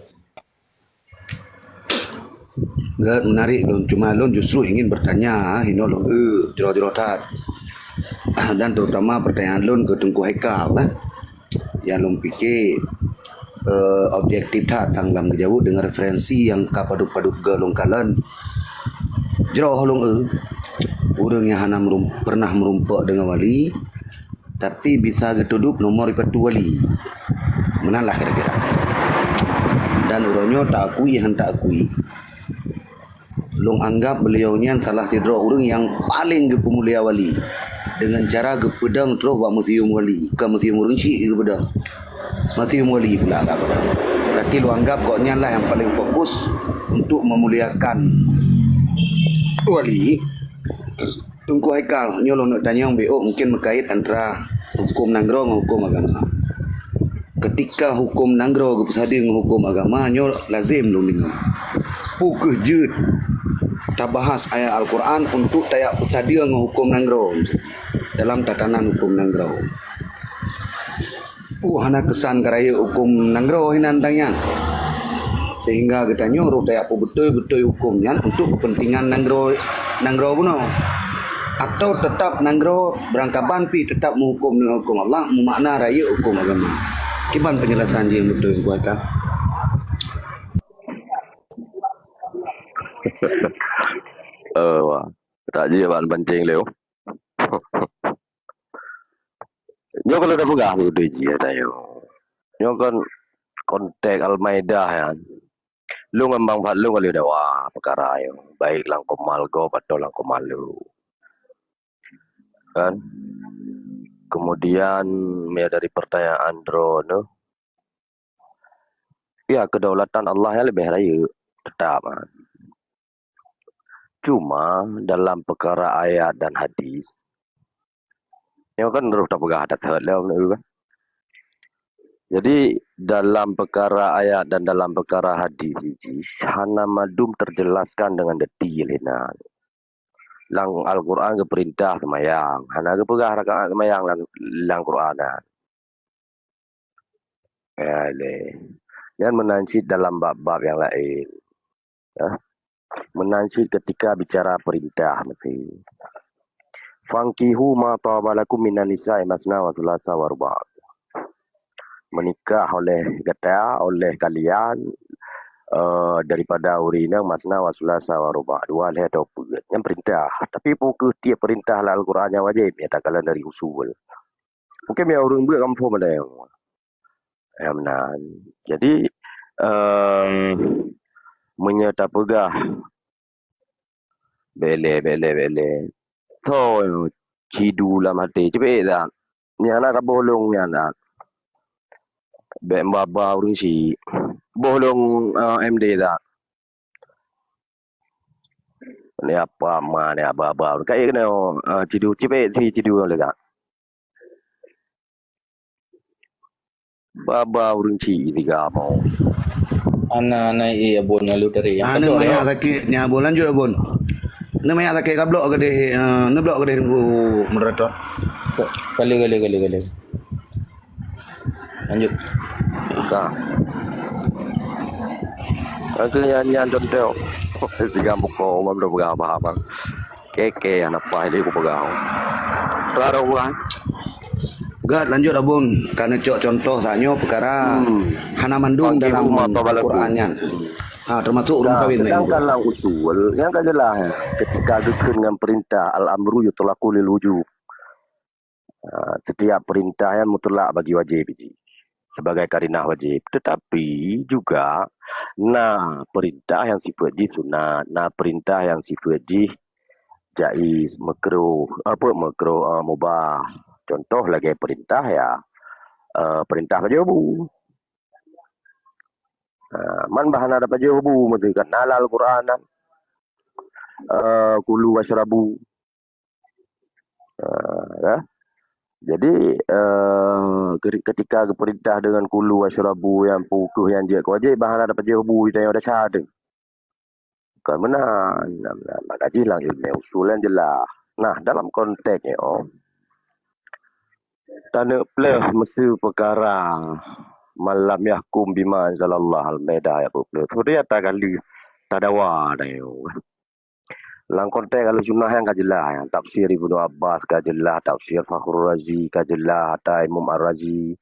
Gèt menarik lôn, cuma lôn justru ingin bertanya, hino lôn, eh, jroh-jroh that. Dan terutama pertanyaan lôn keu Teungku Haikal, eh. Nyang lôn pike, eh, objektif that tang lam geujaweueb deungon referensi nyang ka padub-padub geu lôn kalon. Jroh lôn, eh, ureueng nyang hana meurum-, pernah meurumpok deungon wali, tapi bisa geutudôb nomor ipatu wali. Meunan lah kira-kira. Dan uroe nyoe taakui han taakui, lôn anggap beliau nyan salah sidroe ureueng nyang paleng geupeumulia wali deungon cara geupeudong troh bak museum wali, ka museum ureueng chik geupeudong. Museum wali pula ka peudong. Berarti lôn anggap gobnyan lah nyang paleng fokus untuk memuliakan wali. Teungku Haikal, nyoe lôn neuk tanyong beuh, mungkin meukait antara huköm nanggroe ngon huköm agama. Keutika huköm nanggroe geupeusadeue ngon huköm agama, nyoe lazem lôn deungoe. Peu kheueh jeuet tabahas ayat Al-Quran untuk tajak peusadeue ngon huköm nanggroe dalam tatanan huköm nanggroe? Uh, hana keusan keu rayeuk huköm nanggroe hinan tangian. Sehingga geutanyoe rôh tajak peubeutôi-beutôi huköm nyan untuk keupeuntengan nanggroe, nanggroe bunoe. Atau teutap nanggroe beurangkaban pih teutap meuhuköm deungon huköm Allah, meumakna rayeuk huköm agama. Kiban peunjelasan jih nyang beutôi, Teungku Haikal? Eh, wah. Tak jih ban pancing lé. Nyoe kalau dah peugah beutôi jih tanyoe. Nyoe kan konteks Al-Maidah nyan. Lôn ngon Bang Fadlon ka lheueh dawa peukara nyoe, baik lam koma gob atau lam koma lôn. Kan? Kemudian, ya, dari pertanyaan droeneuh, ya, kedaulatan Allah nyan leubeh rayeuk, teutap, kan. Cuma dalam peukara ayat dan hadis, nyoe kan rôh tapeugah that-that lé, kan. Jadi, dalam peukara ayat dan dalam peukara hadis jih, hana mandum teujelaskan deungon detail hinan. Lam Al-Quran geupeurintah seumayang, hana geupeugah rakaat seumayang lam, lam Quran nyan. Ya, lé. Nyan meunan cit dalam bab-bab nyang laén. Ya. Meunan cit keutika bicara peurintah meusti. "Fankihu ma taba lakum minan nisa'i masna wa thulatsa wa ruba'." Meunikah oleh gata, oleh kalian, eh, daripada ureueng inong masna wa thulatsa wa ruba', dua lhèe atau peuet. Nyan peurintah. Tapi peu kheueh tiep peurintah lam Al-Quran nyang wajéb, nyata kalon dari usul. Mungkin meunyoe ureueng beuet kamoe phon meunyoe. Ya, meunan. Jadi, eh, meunyoe tapeugah, bèk lé, bèk lé, bèk lé. Tho, cidu lam até, cubit that. Nyan na ka boh lôn nyan that. Bèk ba-ba ureueng chik. Boh lôn, eh, M D that. Ni apa ma ni aba-aba. Ka keunoe, eh, cidu, cubit si cidu lé that. Ba-ba ureueng chik tiga mau. Ana, ana, eh, Abon lalu tadi. Ah, ni mayak sakit nya, Abon. Lanjut, Abon. Ni mayak sakit ka blok ke deh, eh, ni blok ke deh, Teungku Moderator. Kali, kali, kali, kali. Lanjut. Ka. Aku nyan, nyan contoh. Tiga muka orang dah berapa abang. Keke, aneuk paih lé kupeugah. Teuma ureueng. Gèt, lanjut, Abon. Ka neucok contoh tanyoe peukara hana mandum dalam Quran nyan. Ha, teumasok ureueng kawin tadi. Sedangkan lam usul, nyang ka jeulaih, ketika geukheun ngon peurintah, al-amru yutlaqu lil wujub. Ha, setiap peurintah nyan mutlak bagi wajéb jih. sebagai karinah wajib. Tetapi juga na peurintah nyang sifeuet jih sunat, na peurintah nyang sifeuet jih jaiz, makruh, apa makruh, ah, mubah. Contoh lagèe peurintah ya, eh, peurintah pajoh bu. Ah, man bah hana tapajoh bu, meusti kan na lam Al-Quran kan. Eh, kulu wasyrabu. Ah, ya. Jadi, eh, keri-, ketika geupeurintah deungon kulu wasyrabu nyang peu kheueh nyang jeuet keu wajéb, bah hana tapajoh bu, tanyoe desya teuh. Kon meunan, maka jih lam ilmu usul nyan jeulaih. Nah, dalam konteks nyoe, taneuk pleuh meuseu peukara man lam yahkum bima anzalallah, Al-Maidah ayat dua puluh. Sebenarnya ata kali tadawa tanyoe. Lam konteks Ahlussunnah nyan ka jeulaih, nyan tafsir Ibnu Abbas ka jeulaih, tafsir Fakhrul Razi ka jeulaih, ata Imam Ar-Razi.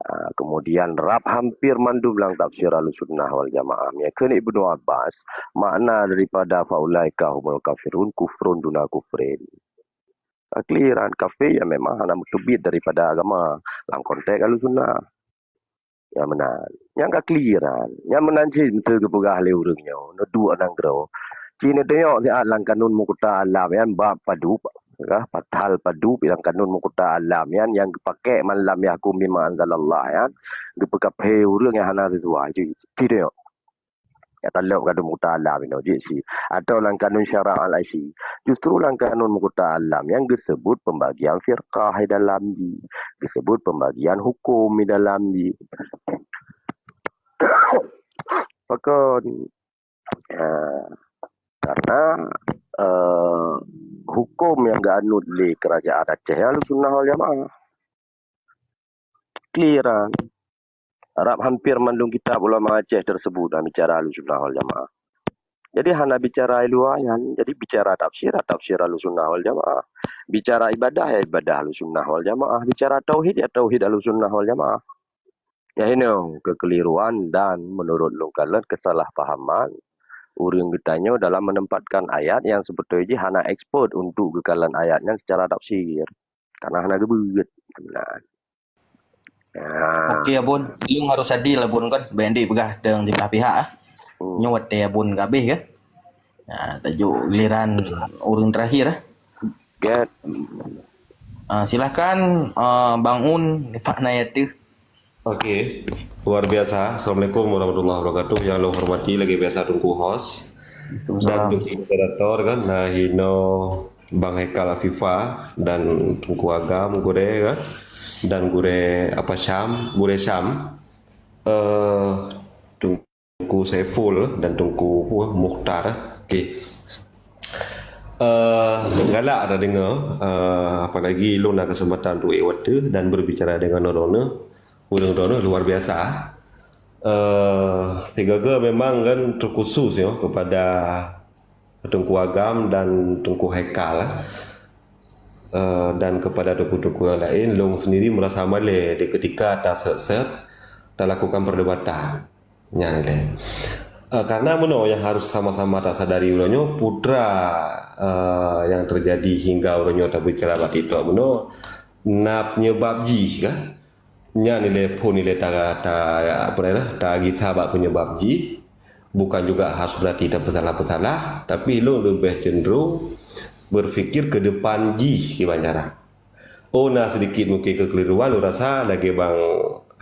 Ah, kemudian rab hampir mandum lam tafsir Ahlussunnah wal Jamaah. Meunyo kheun Ibnu Abbas, makna daripada faulaika humul kafirun kufrun duna kufrin. Ka clear kan, kafé nyang memang hana meuteubiet daripada agama lam konteks Ahlussunnah. Nyang meunan. Nyang ka clear kan. Nyang meunan cit beutôi geupeugah lé ureueng nyoe, neuduek nanggroe. Ci neudeungoe siat lam kanun meukuta alam nyan bab padub, ka, pasal padub lam kanun meukuta alam nyan nyang geupakèk man lam yahkum bima anzalallah nyan, geupeukafé ureueng nyang hana sisuai. Ci, ci deungoe. Nyang talop kanun meukuta alam inoe jih si. Atau lam kanun syara' al-aisy. Justru lam kanun meukuta alam nyang geuseubut pembagian firqah di dalam jih. Geuseubut pembagian hukum di dalam jih. Pakon, eh, karena, eh, hukum nyang geuanut lé Kerajaan Aceh Ahlussunnah wal Jamaah. Clear kan? Rab hampir mandum kitab ulama Aceh tersebut dalam bicara Ahlussunnah wal Jamaah. Jadi hana bicara luwa nyan, jadi bicara tafsir, tafsir Ahlussunnah wal Jamaah. Bicara ibadah, ya ibadah Ahlussunnah wal Jamaah. Bicara tauhid, ya tauhid Ahlussunnah wal Jamaah. Ya inoe keukeliruan dan menurut lôn kalon kesalahpahaman ureueng geutanyoe dalam menempatkan ayat nyang sibeutoi jih hana expert untuk geukalon ayat nyan secara tafsir. Karena hana geubeuet. Nah. Ah. Oke, Abon. Lôn harus adil, Abon, kan? Bèk dek peugah teuh siblah pihak, ah. Hmm. Nyoe watèe Abon ka abéh, kan? Nah, tajok giliran ureueng terakhir, ah. Oke. Ah, silakan, ah, Bang Un, di mana ya tu? Oke. Luar biasa. Assalamualaikum warahmatullahi wabarakatuh. Yang lôn hormati lagi biasa Teungku host. Dan Teungku moderator kan. Nah, inoe Bang Haikal Afifa dan Teungku Agam Gurèe kan. Dan Gurèe apa Syam, Gurèe Syam. Eh, Teungku Saiful dan Teungku, apa, Mukhtar. Oke. Eh, galak dah dengar, eh, apalagi lôn ada kesempatan untuk ék watèe dan berbicara dengan droeneuh. Ureueng droeneuh luar biasa. Eh, sigaga memang kan terkhusus ya kepada Teungku Agam dan Teungku Haikal, eh, dan kepada teungku-teungku nyang laén, lôn sendiri merasa malèe di ketika tasèt-sèt talakukan perdebatan. Nyan lé. Eh, karena meunoe nyang harus sama-sama tasadari uroe nyoe, putra, eh, nyang terjadi hingga uroe nyoe tabicara bak TikTok meunoe, na penyebab jih kan. Nyan ilèe phôn ilèe ta, ta, apa dia, tagisa bak penyebab jih. Bukan juga harus berarti tapeusalah-peusalah, tapi lôn leubeh cenderung berpikir ke depan jih kiban cara. Oh, na sedikit mungkin kekeliruan, lôn rasa lagèe Bang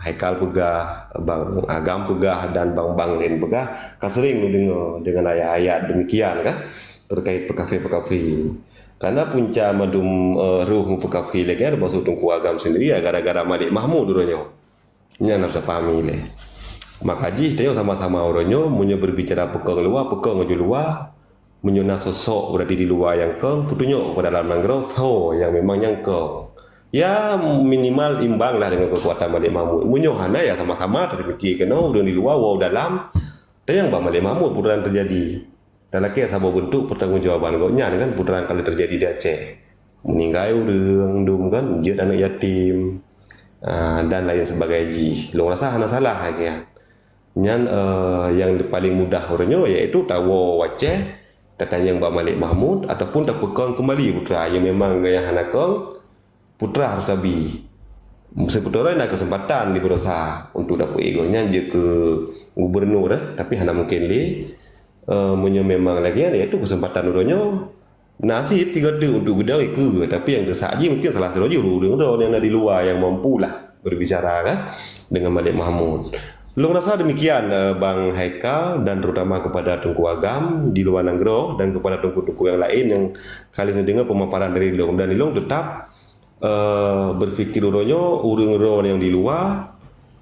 Haikal peugah, Bang Agam peugah, dan bang-bang laén peugah, ka sering lôn deungoe dengan ayat-ayat demikian kan, terkait peukafé-peukafé. Karena punca mandum, eh, roh meupeukafé lagèe nyan, termasuk Teungku Agam sendiri, ya, gara-gara Malik Mahmud uroe nyoe. Nyan harôh tapahami lé. Maka jih tanyoe sama-sama uroe nyoe, meunyoe berbicara peukong luwa, peukong aju luwa, meunyoe na sosok berarti di luwa nyang kong, peutunyok keu dalam nanggroe, soe nyang memang nyang kong. Ya, minimal imbang lah dengan kekuatan Malik Mahmud. Meunyoe hana, ya sama-sama tapike keunoe, ureueng di luwa, woe dalam, tanyong bak Malik Mahmud peue nyang terjadi. Dan lakèe saboh beuntuk pertanggungjawaban gobnyan kan, peue nyang ka lheueh terjadi di Aceh. Meuninggai ureueng dum kan, jeuet aneuk yatim, ah, dan lain sebagai jih. Lôn rasa hana salah lagèe nyan. Nyan, eh, nyang paling mudah uroe nyoe, yaitu tawoe u Aceh, tatanyong bak Malik Mahmud, ataupun tapeukong keumbali putra nyang memang nyang hana kong, putra harôh tabi. Seubeutôi na keuseumpatan di Beurasa untuk dapeuet gobnyan jeuet keu gubunur, eh, tapi hana mungken lé. Eh, meunyoe memang lagée nyan, yaitu keuseumpatan uroe nyoe na cit tiga teuk untuk geudong ikeue, tapi nyang teusak jih mungken salah sidroe jih ureuëng-ureuëng droe nyang na di luwa nyang mampulah berbicara kan dengan Malik Mahmud. Lôn rasa demikian, eh, Bang Haikal, dan terutama kepada Teungku Agam di luwa nanggroe dan kepada teungku-teungku nyang laén nyang ka lheueh neudeungoe pemaparan dari lôn. Dan lôn tetap eh, berpikir uroe nyoe ureuëng droe nyang di luwa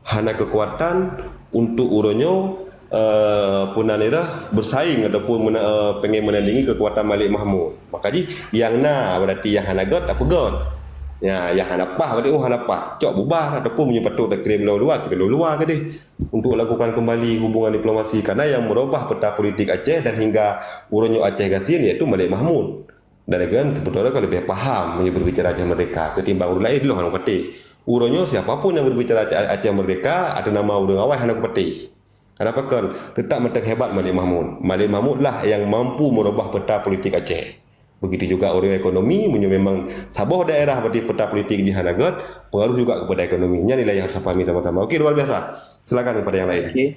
hana keukuatan untuk uroe nyoe, eh, peue nan nirah bersaing ataupun mena-, eh, pengen menandingi keukuatan Malik Mahmud. Maka jih nyang na berarti nyang hana göt tapeugöt. Ya, nyang hana paih berarti oh hana paih. Cok bubar ataupun meunyoe patut takirim lom luwa, kirim lom luwa keudeh untuk lakukan kembali hubungan diplomasi karena yang merubah peta politik Aceh dan hingga uroe nyoe Aceh gasien yaitu Malik Mahmud. Dan lagée nyan, seubeutôi ka leubeh paham meunyoe berbicara Aceh Merdeka ketimbang ureuëng laén lôn hana patéh. Uroe nyoe siapa pun nyang berbicara Aceh, Aceh Merdeka atau nama ureuëng awai hana kupatéh. Kenapa kon? Tetap mantong hebat Malik Mahmud. Malik Mahmud lah nyang mampu merubah peta politik Aceh. Begitu juga ureuëng ekonomi, meunyoe memang saboh daerah berarti peta politik jih hana göt, pengaruh juga kepada ekonomi. Nyan nilai yang harus dipahami sama-sama. Okey, luar biasa. Silakan kepada yang lain. Okey.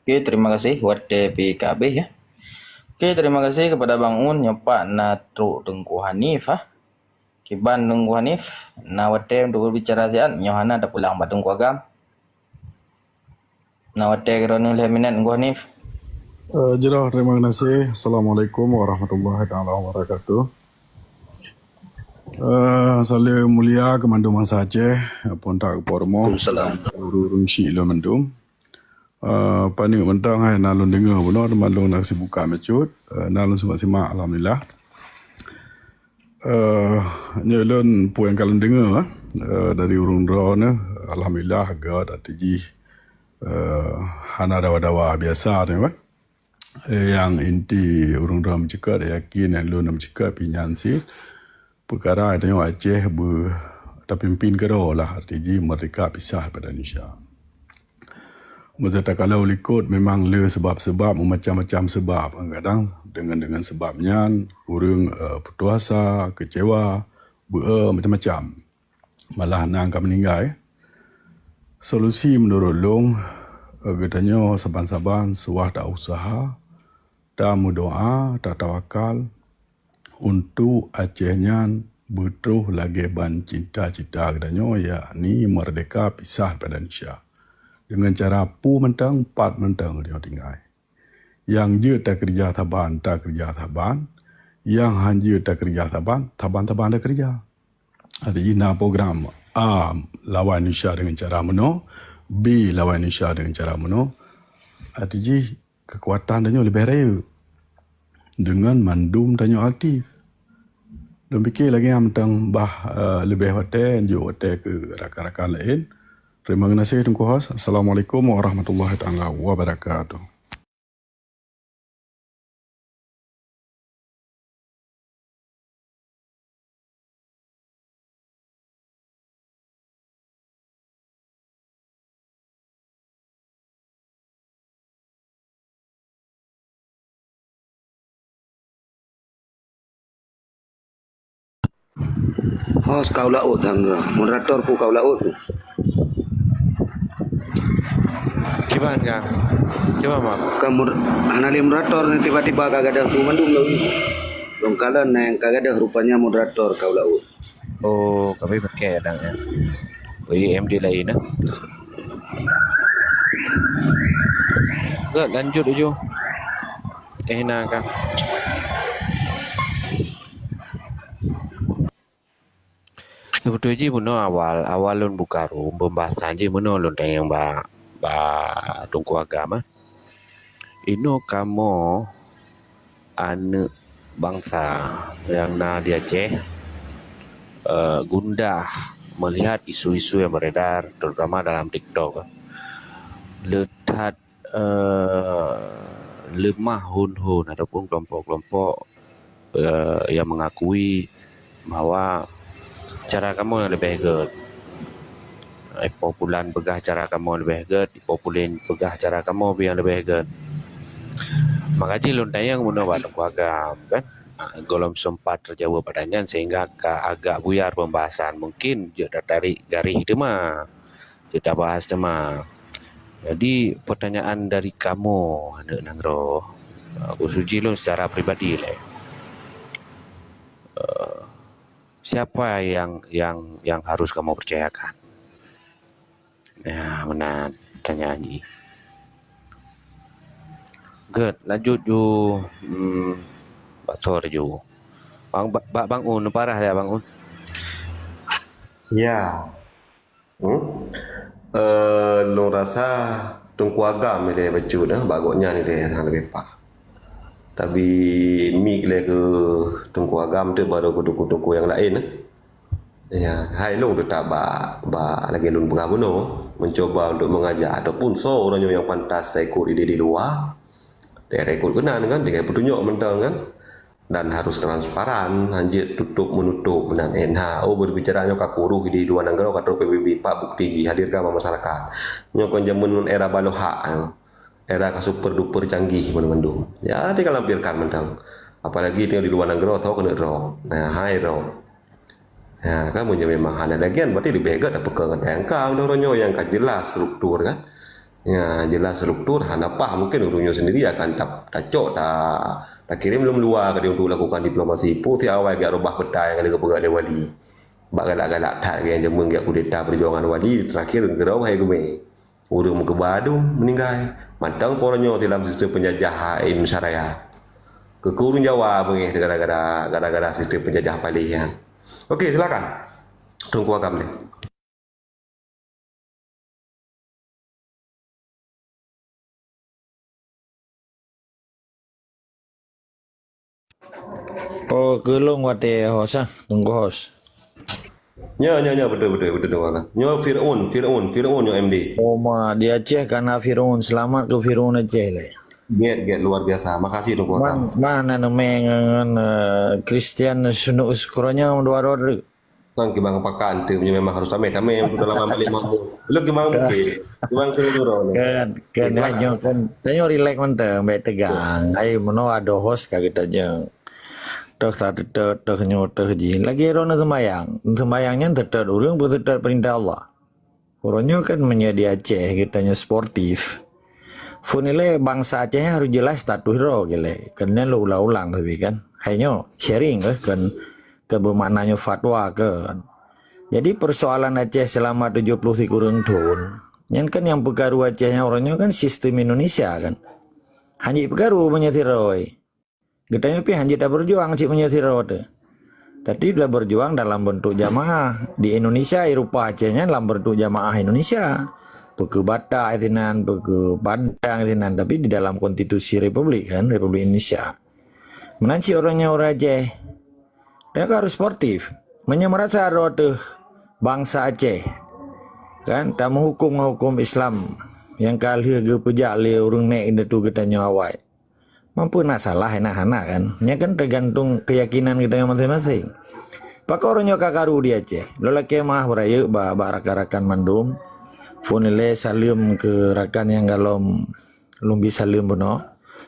Okey, terima kasih. Watée pih ka habéh, ya. Okey, terima kasih kepada Bang Un. Nyoe pat na trok Teungku Hanif, ah. Kiban Teungku Hanif, na watée untuk berbicara siat, nyoe hana tapulang bak Teungku Agam. Na watée keudroe lhée minét Teungku Hanif. Eh, jroh, terima kasih. Assalamualaikum warahmatullahi taala wabarakatuh. Eh, saleuem mulia keu mandum bansa Aceh, pun tak keu po rumoh, Waalaikumsalam. Ureuëng syiek lôn mandum. Eh, paneuk mantong hai na lôn deungoe bunoe teuma lôn na keusibukan bacut. Eh, na lôn simak-simak, alhamdulillah. Eh, nyoe lôn peue nyang ka lôn deungoe, eh, dari ureuëng droeneuh, alhamdulillah, göt até jih, eh, hana dawa-dawa biasa nyoe, eh. Eh, nyang inti ureuëng droeneuh meuceukat, yakin nyang lôn meuceukat pih nyan cit. Peukara tanyoe Aceh beu tapimpin keudroe lah, arti jih merdeka pisah daripada Indonesia. Meunyoe takalon likot memang le sebab-sebab, meumacam-macam sebab. Kadang dengan, dengan sebab nyan ureuëng, eh, putus asa, kecewa, beu-e macam-macam. Malah na nyang ka meuninggai. Solusi meunurot lôn, eh, geutanyoe saban-saban suah ta-usaha, tameudoa, tatawakal, untuk Aceh nyan beutroh lagée ban cita-cita geutanyoe, yakni merdeka pisah daripada Indonesia. Deungon cara peue mantong, pat mantong geutanyoe tinggai. Nyang jeuet takeureuja saban, takeureuja saban. Nyang han jeuet takeureuja saban, saban-saban takeureuja. Arti jih na program A lawan Indonesia deungon cara meunoe, B lawan Indonesia deungon cara meunoe. Arti jih keukuatan tanyoe leubeh rayeuk deungon mandum tanyoe aktif. Lôn pike lagée nyan mantong bah, eh, leubeh watée, jok watée keu rakan-rakan laén. Terima kasih Teungku Hos. Assalamualaikum warahmatullahi taala wabarakatuh. Hos kau laôt sangga, moderator pu kau laôt tu. Kiban ka? Kiban, Mak? Ka mod-, hana lé moderator ni tiba-tiba ka gadôh su mandum lom. Lôn kalon na nyang ka gadôh rupanya moderator kau laôt. Oh, kami pakai kadang ya. Bagi M D lain lah. Enggak, lanjut ujung. Eh, na ka. Seubeutôi jih meunoe awal, awal lôn buka room, pembahasan jih meunoe lôn tanyong bak, bak Teungku Agam, eh. Inoe kamoe aneuëk bansa nyang na di Aceh, eh, gundah melihat isu-isu yang beredar, terutama dalam TikTok. Le that, eh, leumah hon-hon ataupun kelompok-kelompok, eh, yang mengakui bahwa cara kamoe nyang leubeh gét. Eh, Ipo Pulan peugah cara kamoe leubeh gét, Ipo Pulan peugah cara kamoe pih nyang leubeh gét. Maka jih lôn tanyong meunoe bak Teungku Agam, kan? gohlom sempat terjawab pertanyaan sehingga ka agak buyar pembahasan. Mungkin jeuet tatarik garéh teuma, jeuet tabahas teuma. Jadi, pertanyaan dari kamoe, aneuk nanggroe, eh, khusus jih lôn secara pribadi lé. Eh, siapa yang, yang, yang harus kamoe percayakan? Ya, meunan pertanyaan jih. Gét, lanjut ju, hmm, bak thô ju. Bang, bak, bak Bang Un, parah ya Bang Un? Ya. Hmm? Eh, lôn rasa Teungku Agam ilèe bacut, eh, bak gobnyan ilèe nyang leubeh paih. Tapi mik lé keu Teungku Agam tu baru keu teungku-teungku nyang laén, eh. Ya, hai lôn teutap bak, bak lagèe lôn peugah bunoe, mencoba untuk mengajak ataupun soe uroe nyoe nyang pantas taikot idéh di luwa, taikot keunan kan, tinggai peutunyok mantong kan. Dan harus transparan, hanjeuet tutup menutup meunan. Eh, na, oh, berbicara nyoe ka kurôh di luwa nanggroe, ka trok P B B empat bukti jih, hadirkan bak masyarakat. Nyoe kon jameun era baloe hak, eh. Era ka super duper canggih mandum-mandum. Ya, tinggai lampirkan mantong. Apalagi tinggai di luwa nanggroe, tho keuneuk droe. Nah, hai droe. Ya, kan meunyoe memang hana lagèe nyan, berarti leubeh gét tapeugah ngon tayangka uroe nyoe nyang ka jelas struktur kan. Ya, jelas struktur, hana paih mungkin ureueng nyoe sendiri akan ta-, tacok, ta-, takirém lom luwa keudéh untuk lakukan diplomasi. Peue si awai geujak reubah peta nyang ka lheueh geupeugah lé wali. Bak galak-galak that nyang jameun geujak kudeta perjuangan wali, terakhir geureuh hai geumé. Ureueng meukeubah dum meuninggai. Mantong po uroe nyoe dalam sistem penjajah Indonesia Raya. Keu ureueng Jawa beungéh gara-gara, gara-gara sistem penjajah Paléh nyan. Okey, silakan. Teungku Agam lé. Oh, keu lôn watèe host ah, Teungku host. Nyo, nyo, nyo, beutôi, beutôi, beutôi, Teungku Agam. Nyo Fir'aun, Fir'aun, Fir'aun nyo M D. Oh, ma, di Aceh ka na Fir'aun, seulamat keu Fir'aun Aceh lé. Gét, gét, luar biasa. Makasih, Teungku Agam. Man, man, anu, meng, ngon, eh, Christian Sunu Sukronyo dua roh. Nang kibang pakan tu memang harus tamé-tamé untuk dalam balik makmum. Lu kibang mungkin, kibang turun-turun. Kan, kan, Silakan. Hanya kan, tanyoe relax mantong, baik tegang. Ai, meunoe adoe host ka geutanyoe. Toh sa teutôt, toh nyoe, toh jih. Lagèe droeneuh seumayang. Seumayang nyan teutôt ureueng, beuteutôt peurintah Allah. Uroe nyoe kan meunyoe di Aceh geutanyoe sportif. Phon ilèe bansa Aceh nyan harôh jeulaih status droe geuh lé. Kan nyan lôn ulang-ulang tapi kan. Hai nyoe sharing keuh kan, kan beumakna nyoe fatwa keuh kan. Jadi persoalan Aceh seulama tujoh ploh sikureueng thon, nyan kan nyang peukaru Aceh nyan uroe nyoe kan sistem Indonesia kan. Hana jipeukaru meunyoe sidroe. Geutanyoe pih hanjeuet tabeurjuang cit meunyoe sidroe teuh. Tapi tabeurjuang dalam beuntuk jamaah. Di Indonesia, i rupa Aceh nyan lam beuntuk jamaah Indonesia. Peu keu Batak sinan, peu keu Padang sinan, tapi di dalam konstitusi republik kan, Republik Indonesia. Meunan cit uroe nyoe ureueng Aceh. Tanyoe ka harôh sportif. Meunyoe meurasa droe teuh bansa Aceh, kan, tameuhuköm ngon huköm Islam nyang ka lheueh geupeujak lé ureueng nèk indatu geutanyoe awai. Mampu na salah, na hana kan? Nyan kan teugantung keuyakinan geutanyoe maséng-maséng. Pakon uroe nyoe ka karu di Aceh? Lôn lakèe meu'ah beurayeuk bak, bak rakan-rakan mandum. Phon ilèe saleuem keu rakan nyang golom lôn bi saleuem bunoe.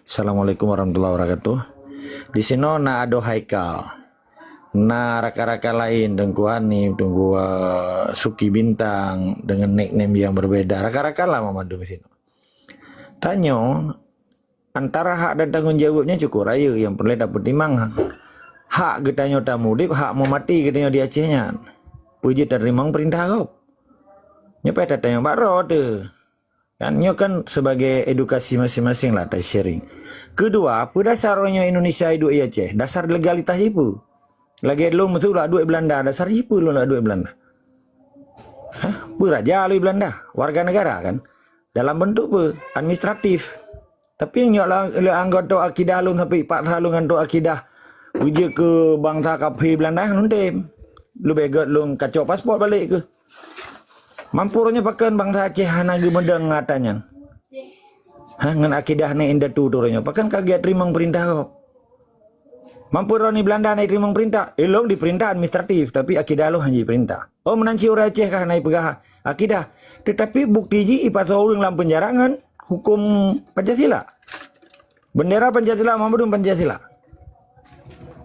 Assalamualaikum warahmatullahi wabarakatuh. Di sinoe na adoe Haikal. Na rakan-rakan laén, Teungku Hanif, Teungku, eh, Suki Bintang, dengan nickname yang berbeda. Rakan-rakan lama mandum di sinoe. Tanyoe, antara hak dan tanggung jawab nyan cukôp rayeuk, nyang peureulèe tapeutimang hak geutanyoe tamuléb, hak meumaté geutanyoe di Aceh nyan. Peue jeuet tateurimong peurintah gob? Nyoe payah tatanyong bak droe teuh. Kan, nyoe kan sebagai edukasi maséng-maséng lah, ta-sharing. Keudua, peue dasar uroe nyoe Indonesia iduek i Aceh? Dasar legalitas jih peue? Lagèe lôn meusu lôn duek Belanda, dasar jih peue lôn lôn duek Belanda? Hah? Peue raja lôn Belanda? Warga negara kan? Dalam bentuk peue? Administratif. Tapi nyoe la-, lé anggota akidah lôn sampai paksa lôn ngon tu akidah. Peujeuet keu bansa kafé Belanda lôn tem. Leubeh gèt lôn kacok paspor balek keuh. Mampu uroe nyoe pakon bansa Aceh hana geumeudong ngon ata nyan. Hah, ngon akidah nèk indatu tu uroe nyoe. Pakon ka geuteurimong peurintah gob? Mampu droeneuh Belanda na teurimong peurintah? Eh, lôn di peurintah administratif, tapi akidah lôn hana jipeurintah. Oh, meunan cit ureueng Aceh ka hana jipeugah akidah. Tetapi bukti jih ipasoe ureueng lam penjara ngon huköm Pancasila. Bendera Pancasila, Muhammadun Pancasila.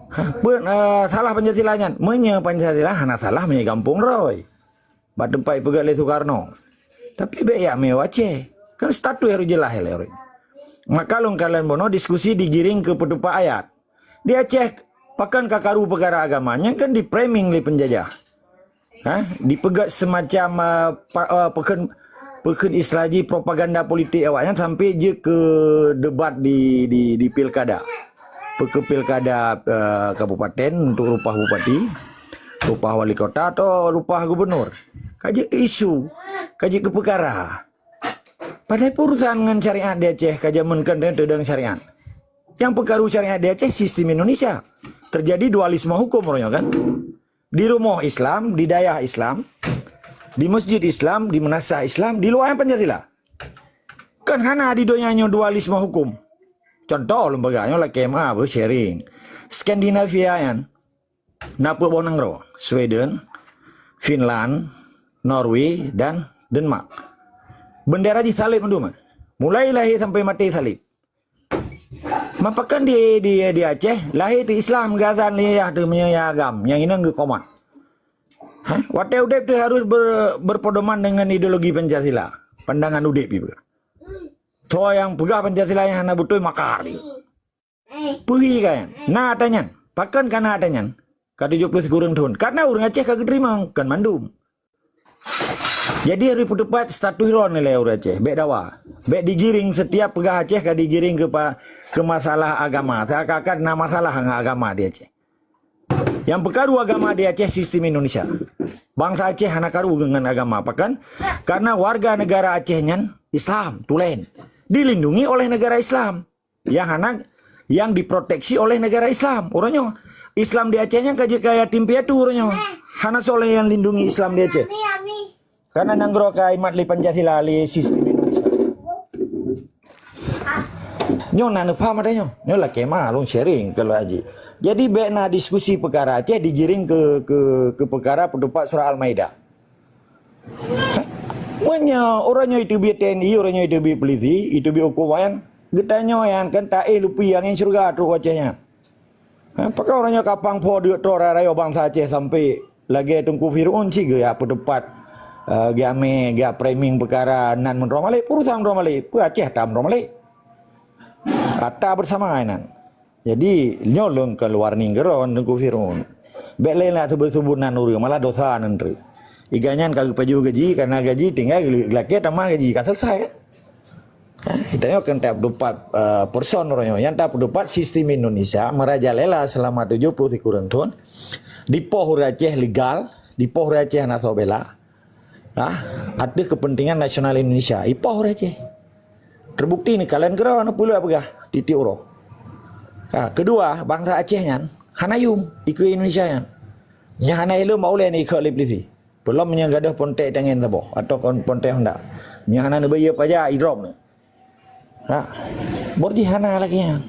Ha, peue, eh, salah Pancasila nyan? Meunyoe Pancasila hana salah meunyoe gampông droe. Bak teumpat ipeugét lé Soekarno. Tapi bék jak mé u Aceh. Kan status harôh jeulaih lé ureuëng. Maka lôn kalon bunoe diskusi digiring keu peutupat ayat. Di Aceh, pakon ka karu peukara agama, nyan kan di-framing lé peunjajah. Ha? Dipeugét semacam, uh, pa-, uh, peukheun, peukheun istilah jih propaganda politik awaknyan sampai jeuet keu debat di, di, di pilkada. Peue keu pilkada, uh, kabupaten untuk rupah bupati, rupah wali kota atau rupah gubernur. Ka jeuet keu isu, ka jeuet keu peukara. Padahai peue urusan ngon syariat di Aceh ka jameun kan teudeung syariat. Nyang peukaru syariat di Aceh sistem Indonesia. Terjadi dualisme hukum uroe nyoe kan. Di rumoh Islam, di dayah Islam, di masjid Islam, di meunasah Islam, di luwa nyan Pancasila. Kan hana di donya nyoe dualisme hukum. Contoh lôn peugah nyoe lakée ma beu sharing. Skandinavia nyan na peuet boh nanggroe, Sweden, Finland, Norway dan Denmark. Bendera jih saleb mandum. Mulai lahé sampai maté saleb. Mapakon di, di, di Aceh, lahé teuh Islam, geuazan lé yah teuh meunyoe yah agam, nyang inong geukomat. Ha? Watée udeb teuh harôh ber-, berpedoman dengan ideologi Pancasila. Pandangan udeb ipeugah. Soe nyang peugah Pancasila nyang hana beutôi makar jih. Peue hi ka nyan? Na atra nyan. Pakon ka na atra nyan? Ka tujoh ploh sikureueng thon. Karena ureuëng Aceh ka geuteurimong, kon mandum. Jadi harôh peutupat status droe nilai ureuëng Aceh. Bék dawa. Bék digiring setiap peugah Aceh ka digiring keu pa-, keu masalah agama. Seakan-akan na masalah ngon agama di Aceh. Nyang peukaru agama di Aceh sistem Indonesia. Bansa Aceh hana karu ngon agama. Pakon? Karena warga negara Aceh nyan Islam, tulen. Dilindungi oleh negara Islam. Nyang hana, nyang diproteksi oleh negara Islam. Uroe nyoe, Islam di Aceh nyan ka jeuet keu yatim piatu uroe nyoe. Hana soe lé nyang lindungi Islam di Aceh. Karena nanggroe ka imat lé Pancasila, lé sistem Indonesia. Nyoe na neupaham ata nyoe. Nyoe lakée ma lôn sharing keu lôn aji. Jadi bék na diskusi peukara Aceh digiring keu, keu, keu peukara peutupat surah Al-Maidah. Meunyoe uroe nyoe iteubiet T N I, uroe nyoe iteubiet polisi, iteubiet huköm nyan, geutanyoe nyan kan taéh lupi angén syeuruga trok u Aceh nyan. Ha, pakon uroe nyoe kapang pho deuk troe rayoe bansa Aceh sampai lagée Teungku Fir'aun cit geujak peutupat, eh, geujak mé, geujak framing peukara nan meunroe malek, urusan meunroe malek, peue Aceh ata meunroe malek. Ata bersama inan. Jadi, nyoe lôn keu warning keudroe Teungku Fir'aun. Bék lé na seubut-seubut nan ureuëng, malah dosa nan treuk. Iga nyan ka geupajoh gaji, kana gaji tinggai geulakée tamah gaji, ka selesai kan? Hah, kita nyoe kan tak peutupat, eh, person uroe nyoe. Nyang tak peutupat sistem Indonesia merajalela selama tujoh ploh sikureueng thon. Dipoh ureuëng Aceh legal, dipoh ureuëng Aceh hana soe bela. Ha, ateueh kepentingan nasional Indonesia, ipoh ureuëng Aceh. Terbukti neukalon keudroe neupeuleueh peugah tieb-tieb uroe. Ha, keudua, bansa Aceh nyan hana yum ikeue Indonesia nyan. Nyang hana ileuem bak ulée ikheun lé polisi. Peulom nyang gadôh pontek tangen saboh atau kon pontek Honda. Nyang hana neubayeue pajak idrop nyoe. Ha. Bor jih hana lagée nyan.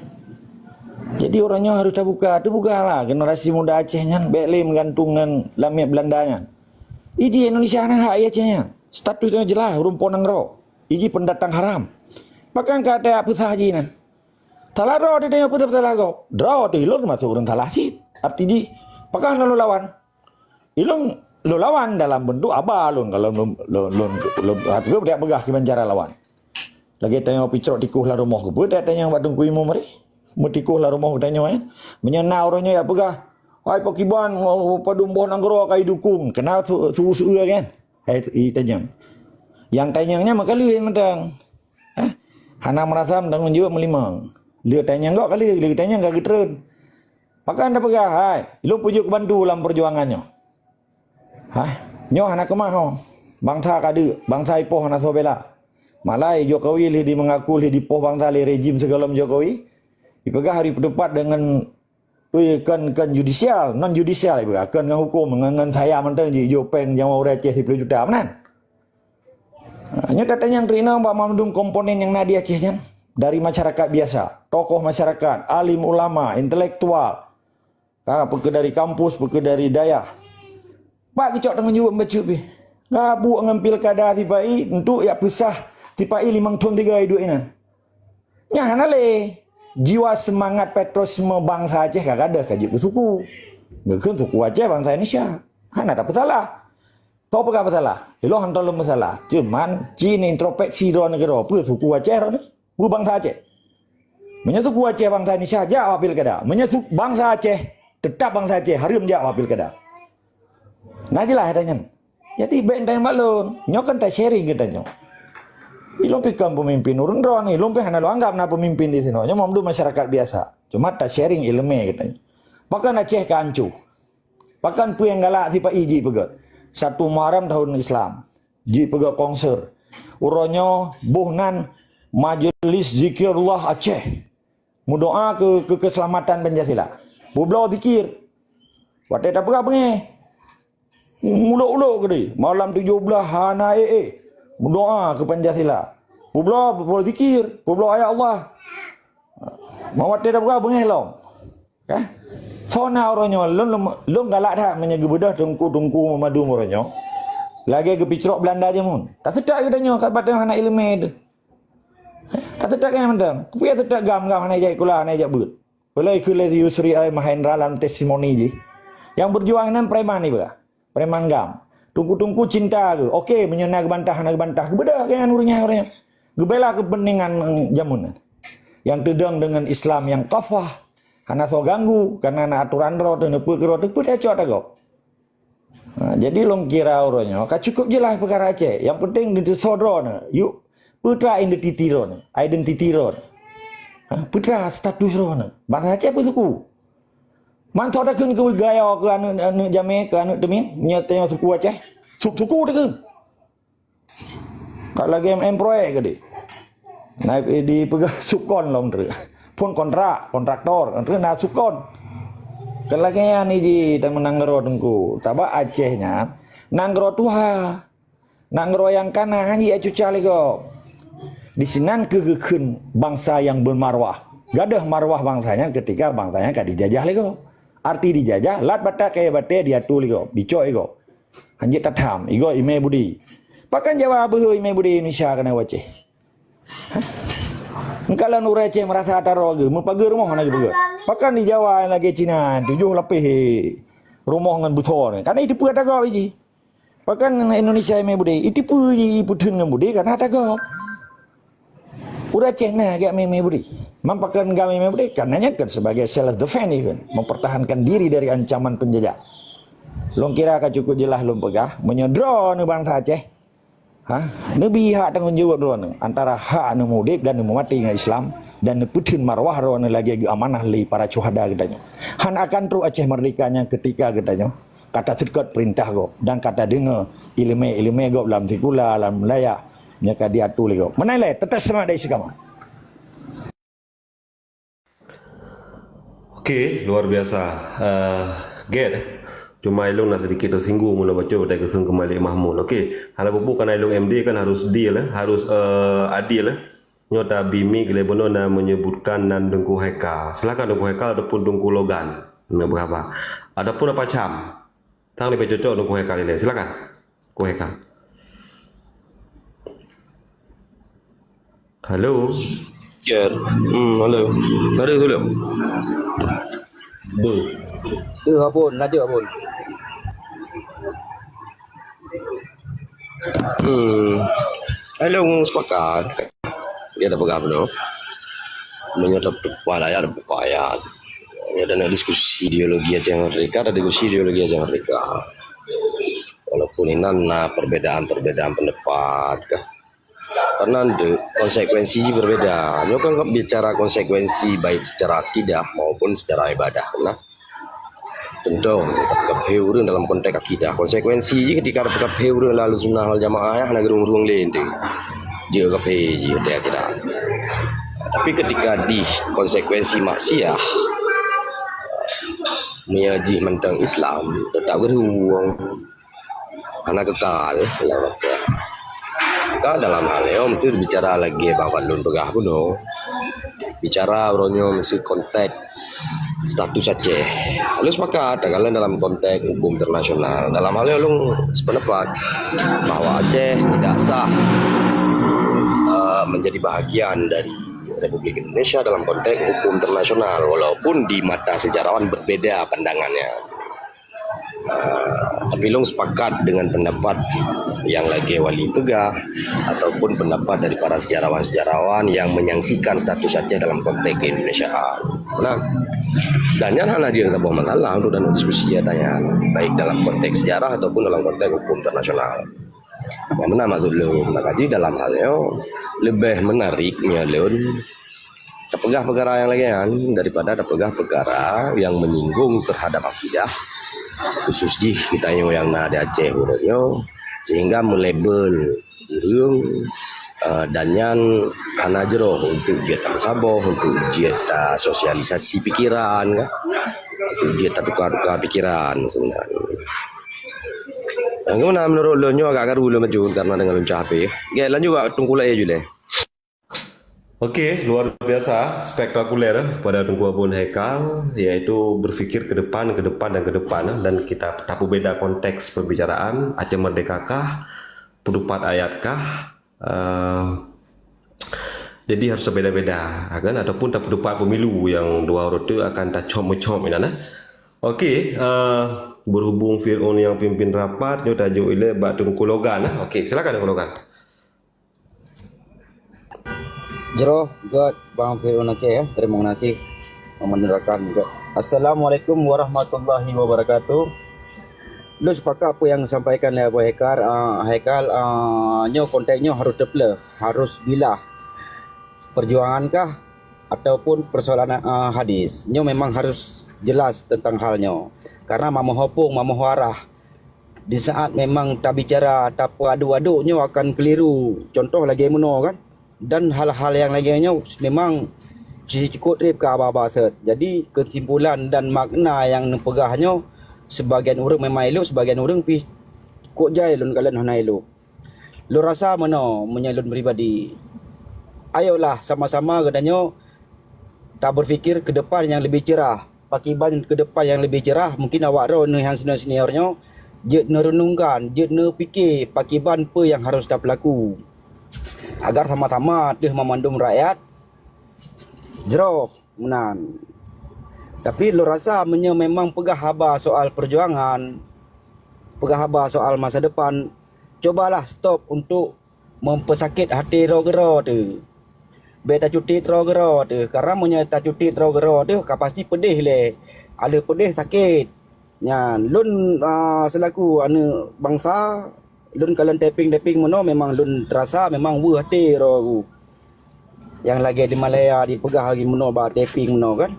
Jadi uroe nyoe harôh tabuka, tabuka lah generasi muda Aceh nyan bék lé meugantung ngon lamiet Belanda nyan. Iji Indonesia hana hak Aceh nyan. Status nyoe jeulaih ureuëng po nanggroe. Iji pendatang haram. Pakon ka ata peusah jih nyan. Salah droe teuh tanyoe peusah-peusah gob. Droe teuh ilôn masuk ureuëng salah cit. Arti jih, pakon lôn lawan? Ilôn lôn lawan dalam bentuk aba lôn kalau lôn, lôn, lôn, lôn, lôn, lôn, lôn peugah kiban cara lawan. Lagée tanyoe picrok tikoh lam rumoh keupeue, tanyoe bak Teungku Imum hari. Meutikoh lam rumoh tanyoe, eh. Meunyoe na uroe nyoe jak peugah, "Hai Pak Kiban, padum boh nanggroe ka idukung." Kena su-, su-, su-, kan? Hai, i tanyong. Nyang tanyong nyan meukaleuh mantong. Eh? Hana meurasa meutanggong jaweueb meulimong. Lheueh tanyong gok kali, lheueh tanyong ka geutreun. Pakon tapeugah, hai, lôn peujeuet keubantu lam peujuangan nyoe. Hah? Nyoe hana keumah ho. Bansa ka deuk, bansa ipoh hana soe bela. Malah Jokowi lheueh di meungaku lheueh dipoh bansa lé rejim sigohlom Jokowi. Ipeugah harôh peutupat deungon, ui, kon, kon judisial, non judisial ipeugah, kon ngon huköm, ngon, ngon saya mantong jih ijok péng nyang ureuëng Aceh siplôh juta, meunan. Ha, nyoe tatanyong keunoe bak mandum komponen nyang na di Aceh nyan, dari masyarakat biasa, tokoh masyarakat, alim ulama, intelektual, ha, peue keuh dari kampus, peue keuh dari dayah. Pat geucok tanggong jaweueb bacut pih. Gabuek ngon pilkada sipa-i, untuk jak peusah sipa-i limong thon tiga iduek inan. Nyan hana lé. Jiwa seumangat patriotisme bansa Aceh ka gadôh ka jeuet keu suku. Geukheun suku Aceh bansa Indonesia. Hana tapeusalah. Toh peugah peusalah? Ilôn hana lôn peusalah. Cuman, ci introspeksi droeneuh keudroe, peue suku Aceh droeneuh? Peue bansa Aceh? Meunyoe suku Aceh bansa Indonesia, jak bak pilkada. Meunyoe su-, bansa Aceh, teutap bansa Aceh, hareuem jak bak pilkada. Nah, jeulaih ata nyan. Jadi, bèk tanyong bak lôn. Nyoe kan ta-sharing geutanyoe. Ilôn pih kon peumimpin ureueng droeneuh, ilôn pih hana lôn anggab na peumimpin di sinoe. Nyoe mandum masyarakat biasa. Cuma ta-sharing ileumèe geutanyoe. Pakon Aceh ka ancoe? Pakon peue nyang galak sipa-i jipeugöt? Satu Muharram tahun Islam. Jipeugöt konser. Uroe nyoe boh nan Majelis Zikirullah Aceh. Meudoa keu, keu keuseulamatan Pancasila. Peubloe zikir. Watèe tapeugah beungèh. Mulok-ulok keudéh. Malam tujoh blaih hana ék-ék. Meudoa keu Pancasila. Peubloe, peubloe zikir. Peubloe ayat Allah. Watèe tapeugah beungèh lom. Ka? Soe na uroe nyoe, lôn, lôn, lôn galak that meunyoe geubeudôh teungku-teungku mandum uroe nyoe. Lagèe geupicrok Beulanda jameun. Taseutôt geutanyoe ka batang hana ileumèe teuh. Taseutôt nyang mantong. Keupeue seutôt GAM, GAM hana ijak sikula, hana ijak beuet. Peulai keu lé Yusri Al Mahendra lam testimoni jih. Nyang beujuang nyan preman iba. Preman GAM. Teungku-teungku cinta geuh. Oke, meunyoe na geubantah, na geubantah. Geubeudôh keu nyan ureueng nyan, ureueng nyan. Geubela keupeuntengan jameun nyan. Nyang teudong deungon Islam nyang kafah. Hana soe ganggu, karena na aturan droe teuh, neupeue keudroe teuh, peue tacok tagob. Ha, jadi lôn kira uroe nyoe ka cukup jeulaih peukara Aceh. Nyang penting neuteusoe droeneuh. Yuk, peue teuma identiti droeneuh, identiti droeneuh. Ha, peue teuma status droeneuh. Bansa Aceh peue suku? Man soe takheun keu gaya keu aneuk, aneuk jamé, keu aneuk teumin, nyoe teuh suku Aceh. Su-, suku takheun. Ka lagèe M M proyek keudéh. Na dipeugah subkon lom treuk. Phon kontrak, kontraktor, treuk na subkon. Ka lagèe nyan jih teuma nanggroe teungku. Sabab Aceh nyan nanggroe tuha. Nanggroe nyang kana hana jicucah lé gob. Disinan keuh geukheun bansa nyang beumarwah. Gadôh marwah bansa nyan ketika bansa nyan ka dijajah lé gob. Arti dijajah, lat batèe kayèe batèe diatu lé gob, dicok lé gob. Hanjeuet tatham, igoe imè budi. Pakon Jawa beuhe imè budi Indonesia keunan u Aceh? Hah? Meukalon ureueng Aceh meurasa taroe geuh, meupageue rumoh hana geupeugöt. Pakon di Jawa lagèe Cina, tujoh lapéh rumoh ngon beusoe nyan. Karena iteupeue ata gob jih. Pakon Indonesia imè budi, iteupeue jih, ipeutheun ngon budi karena ata gob. Ureueng Aceh na geuh imè budi. Man pakon geuh imè budi, karena nyan kan sebagai self defense kan, mempertahankan diri dari ancaman penjajah. Lôn kira ka cukup jeulaih lôn peugah, meunyoe droeneuh bansa Aceh, ha, neubi hak tanggong jaweueb droeneuh antara hak neumeudép dan neumeumati ngon Islam dan neupeutheun marwah droeneuh lagèe geuamanah lé para syuhada geutanyoe. Hana akan trok Aceh merdeka nyan ketika geutanyoe ka taseutôt peurintah gob dan ka tadeungoe ileumèe-ileumèe gob lam sikula, lam layah, nyang ka diatu lé gob. Meunan lé, teutap seumangat dari si kamoe. Oke, luar biasa. Eh, Ger, cuma ilôn na sedikit tersinggung meunyoe bacut watèe geukheun keu Malik Mahmud. Oke, hana peue-peue, karena ilôn M D kan harus deal, eh, harus, eh, adil, eh. Nyoe tabi mic lé bunoe na menyebutkan nan Teungku Haikal. Silakan Teungku Haikal ataupun Teungku Logan. Na beuhaba. Ataupun Apa Cham. Tang leubeh cocok Teungku Haikal ilèe. Silakan. Teungku Haikal. Halo. Ya. Hmm, halo. Ada sebelum? Deh. Deh, apa? Ada apa? Hmm. Halo, sepakat. Dia dah pegang penuh. Menyetop tepat ayat, tepat ayat. Ya, dan diskusi ideologi Aceh Merdeka, ada diskusi ideologi Aceh Merdeka. Walaupun inan na perbedaan-perbedaan pendapat kah. Karena untuk konsekuensi berbeda. Nyoe kan bicara konsekuensi baik secara akidah maupun secara ibadah. Nah, contoh, kafé ureueng dalam konteks akidah. Konsekuensi jih ketika kafé ureueng Ahlussunnah wal Jamaah, ya, hana geurung-rung lé tu. Dia kafé jih dia akidah. Tapi ketika di konsekuensi maksiat, meunyoe jih mantong Islam, tetap geurung. Hana kekal. Ka dalam hal nyoe mesti bicara lagèe Bang Fadlun peugah bunoe. Bicara uroe nyoe mesti konteks status Aceh. Lalu sepakat, kadang dalam konteks hukum internasional. Dalam hal nyoe ulôn sependapat bahwa Aceh tidak sah, eh, menjadi bahagian dari Republik Indonesia dalam konteks hukum internasional, walaupun di mata sejarawan berbeda pandangannya. Ah, tapi lôn sepakat dengan pendapat yang lagèe Wali peugah ataupun pendapat dari para sejarawan-sejarawan yang menyaksikan status Aceh dalam konteks keindonesiaan. Nah, dan nyan hana jeuet saboh masalah untuk dan diskusi, ya, tanya, baik dalam konteks sejarah ataupun dalam konteks hukum internasional. Nyang meunan maksud lôn, maka jih dalam hal nyoe leubeh menarik meunyoe lôn tapeugah peukara nyang lagèe nyan daripada tapeugah peukara nyang menyinggung terhadap akidah, khusus jih geutanyoe nyang na di Aceh uroe nyoe, sehingga meulabel ureueng, eh, dan nyan hana jroh untuk jeuet tameusaboh, untuk jeuet tasosialisasi pikiran, kan? Untuk jeuet tatuka-tuka pikiran sebenarnya. Nyang keunan meunurot lôn nyoe agak karu lôn maju karena deungon lôn cah H P. Oke, lanjut bak Teungku Lae ju lé. Oke, luar biasa spektakuler pada Teungku Abon Haikal, yaitu berpikir ke depan, ke depan dan ke depan, dan kita tapeubeda konteks pembicaraan, Aceh Merdeka kah, peuteupat ayat kah, eh, jadi harus tabeda-beda, kan, ataupun tapeuteupat pemilu nyang dua uroe teuk akan tacom-meucom inan, eh. Oke, eh, berhubung Fir'aun yang pimpin rapat, nyoe tajok ilée bak Teungku Logan, eh. Oke, silakan Teungku Logan. Jroh gét Bang Fir'aun Aceh, ya. Terima kasih menerangkan juga. Assalamualaikum warahmatullahi wabarakatuh. Lôn sepakat apa yang disampaikan oleh Abu Haikal. Ah, Haikal, ah, nyoe konteks nyoe harus teuplah, harus bilah. Perjuangan kah ataupun persoalan, ah, hadis? Nyoe memang harus jelas tentang hal nyoe. Karena mamoh hopong, mamoh arah. Di saat memang tabicara, tapeuaduk-aduk nyoe akan keliru. Contoh lagée meunoe kan. Dan hal-hal nyang lagée nyoe memang cukop treb keu haba-haba seuet. Jadi keusimpulan dan makna nyang neupeugah nyoe, sebagian ureuëng memang elok, sebagian ureuëng pih kok jai lôn kalon hana elok. Lôn rasa meunoe meunyoe lôn pribadi. Ayolah sama-sama geutanyoe taberpikir ke depan nyang leubeh cerah. Pakiban ke depan nyang leubeh cerah, mungkin awak droe neuh nyang senior-senior nyoe jeuet neurenungkan, jeuet neupike pakiban peue nyang harôh tapeulaku. Agar sama-sama teuh mamandum rakyat jroh meunan. Tapi lôn rasa meunyoe memang peugah haba soal peujuangan, peugah haba soal masa depan, cobalah stop untuk mempeusakét até droe keudroe teuh. Bék tacutit droe keudroe teuh, karena meunyoe tacutit droe keudroe teuh ka pasti peudeh lé. Aleuh peudeh sakét. Nyan lôn, a, seulaku aneuëk bansa, lôn kalon taping-taping meunoe memang lôn rasa memang weueh até droe ku. Nyang lagée di Malaya dipeugah lagée meunoe bak taping meunoe kan.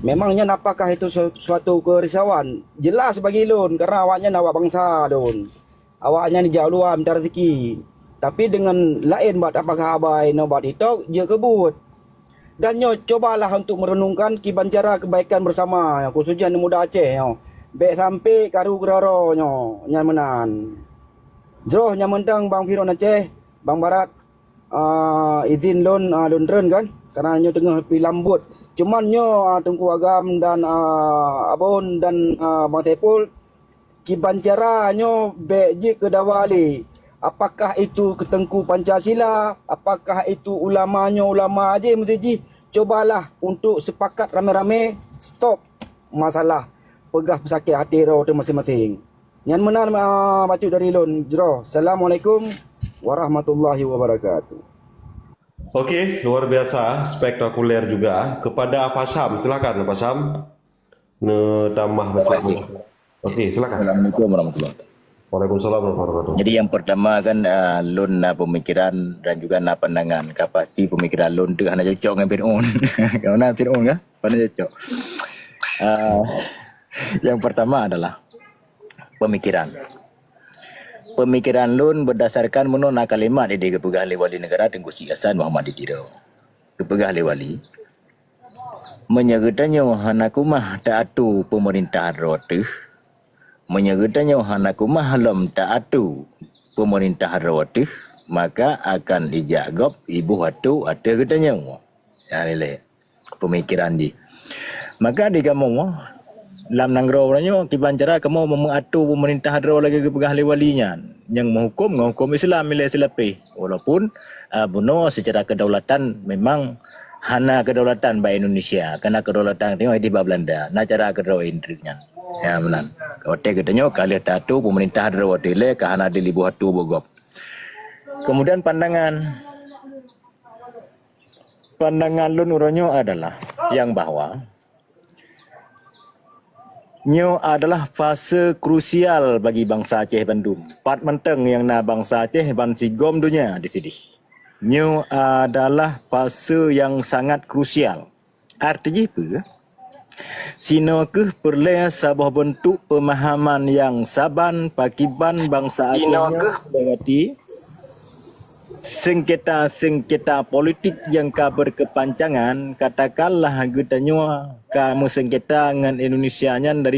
Memang nyan apakah itu su-, suatu kerisauan? Jelas bagi lôn, karena awaknyan awak bansa lôn. Awaknyan jak luwa mita rezeki. Tapi deungon laén bak tapaga haba inoe bak TikTok, jeuet keu buet. Dan nyoe cobalah untuk merenungkan kiban cara kebaikan bersama, khususnya aneuk muda Aceh nyoe. Bék sampai karu keudroe nyoe, nyan meunan. Jroh nyang mantong Bang Fir'aun Aceh, Bang Barat, ah, izin lôn, ah, lôn treun kan, karena nyoe teungoh pi lam buet. Cuman nyoe, ah, Teungku Agam dan, ah, Abon dan, ah, Bang Saipul, kiban cara nyoe bék jeuet keu dawa lé. Apakah itu keu Teungku Pancasila, apakah itu ulama nyoe ulama jih meusti jih, cobalah untuk sepakat ramé-ramé stop masalah peugah peusakét até droe teuh maséng-maséng. Nyan meunan, ah, bacut dari lôn jroh. Assalamualaikum warahmatullahi wabarakatuh. Oke, luar biasa, spektakuler juga. Kepada Apa Syam, silakan Apa Syam. Neutambah. Terima kasih. Oke, silakan. Assalamualaikum warahmatullahi wabarakatuh. Waalaikumsalam warahmatullahi wabarakatuh. Jadi yang pertama kan, ah, lôn na pemikiran dan juga na pandangan. Ka pasti pemikiran lôn tu hana cocok dengan Fir'aun. Kamu na Fir'aun kan? Hana cocok. Ah, yang pertama adalah pemikiran. Pemikiran lôn berdasarkan meunoe na kalimat di geupeugah lé Wali Negara Teungku Syik Hasan Muhammad di Tiro. Geupeugah lé Wali, meunyoe geutanyoe hana keumah ta-atu peumeurintah droe teuh, meunyoe geutanyoe hana keumah lom ta-atu peumeurintah droe teuh, maka akan ijak gob iboh atu ateueh geutanyoe. Nyan ilée pemikiran jih. Maka di kamoe lam nanggroe uroe nyoe kiban cara kamoe meu-atu peumeurintah droe lagée geupeugah lé Wali nyan, nyang meuhuköm ngon huköm Islam ilée silapeh. Walaupun, ah, bunoe seucara kedaulatan memang hana kedaulatan bak Indonesia, karena kedaulatan geutanyoe di bak Belanda. Na cara keudroe indri nyan. Ya, meunan. Watèe geutanyoe ka lheueh tatu pemerintah droe watèe lé ka hana dilibôh atu bogop. Kemudian pandangan, pandangan lôn uroe nyoe adalah yang bahwa nyoe adalah fase krusial bagi bansa Aceh bandum. Pat mantong nyang na bansa Aceh ban sigom donya di sideh. Nyoe adalah fase yang sangat krusial. Arti jih peue? Sinoe keuh peureulèe saboh beuntuk peumahaman nyang saban pakiban bansa Aceh nyoe melewati sengketa-sengketa politik nyang ka berkepanjangan, katakanlah geutanyoe ka meuseungketa ngon Indonesia nyan dari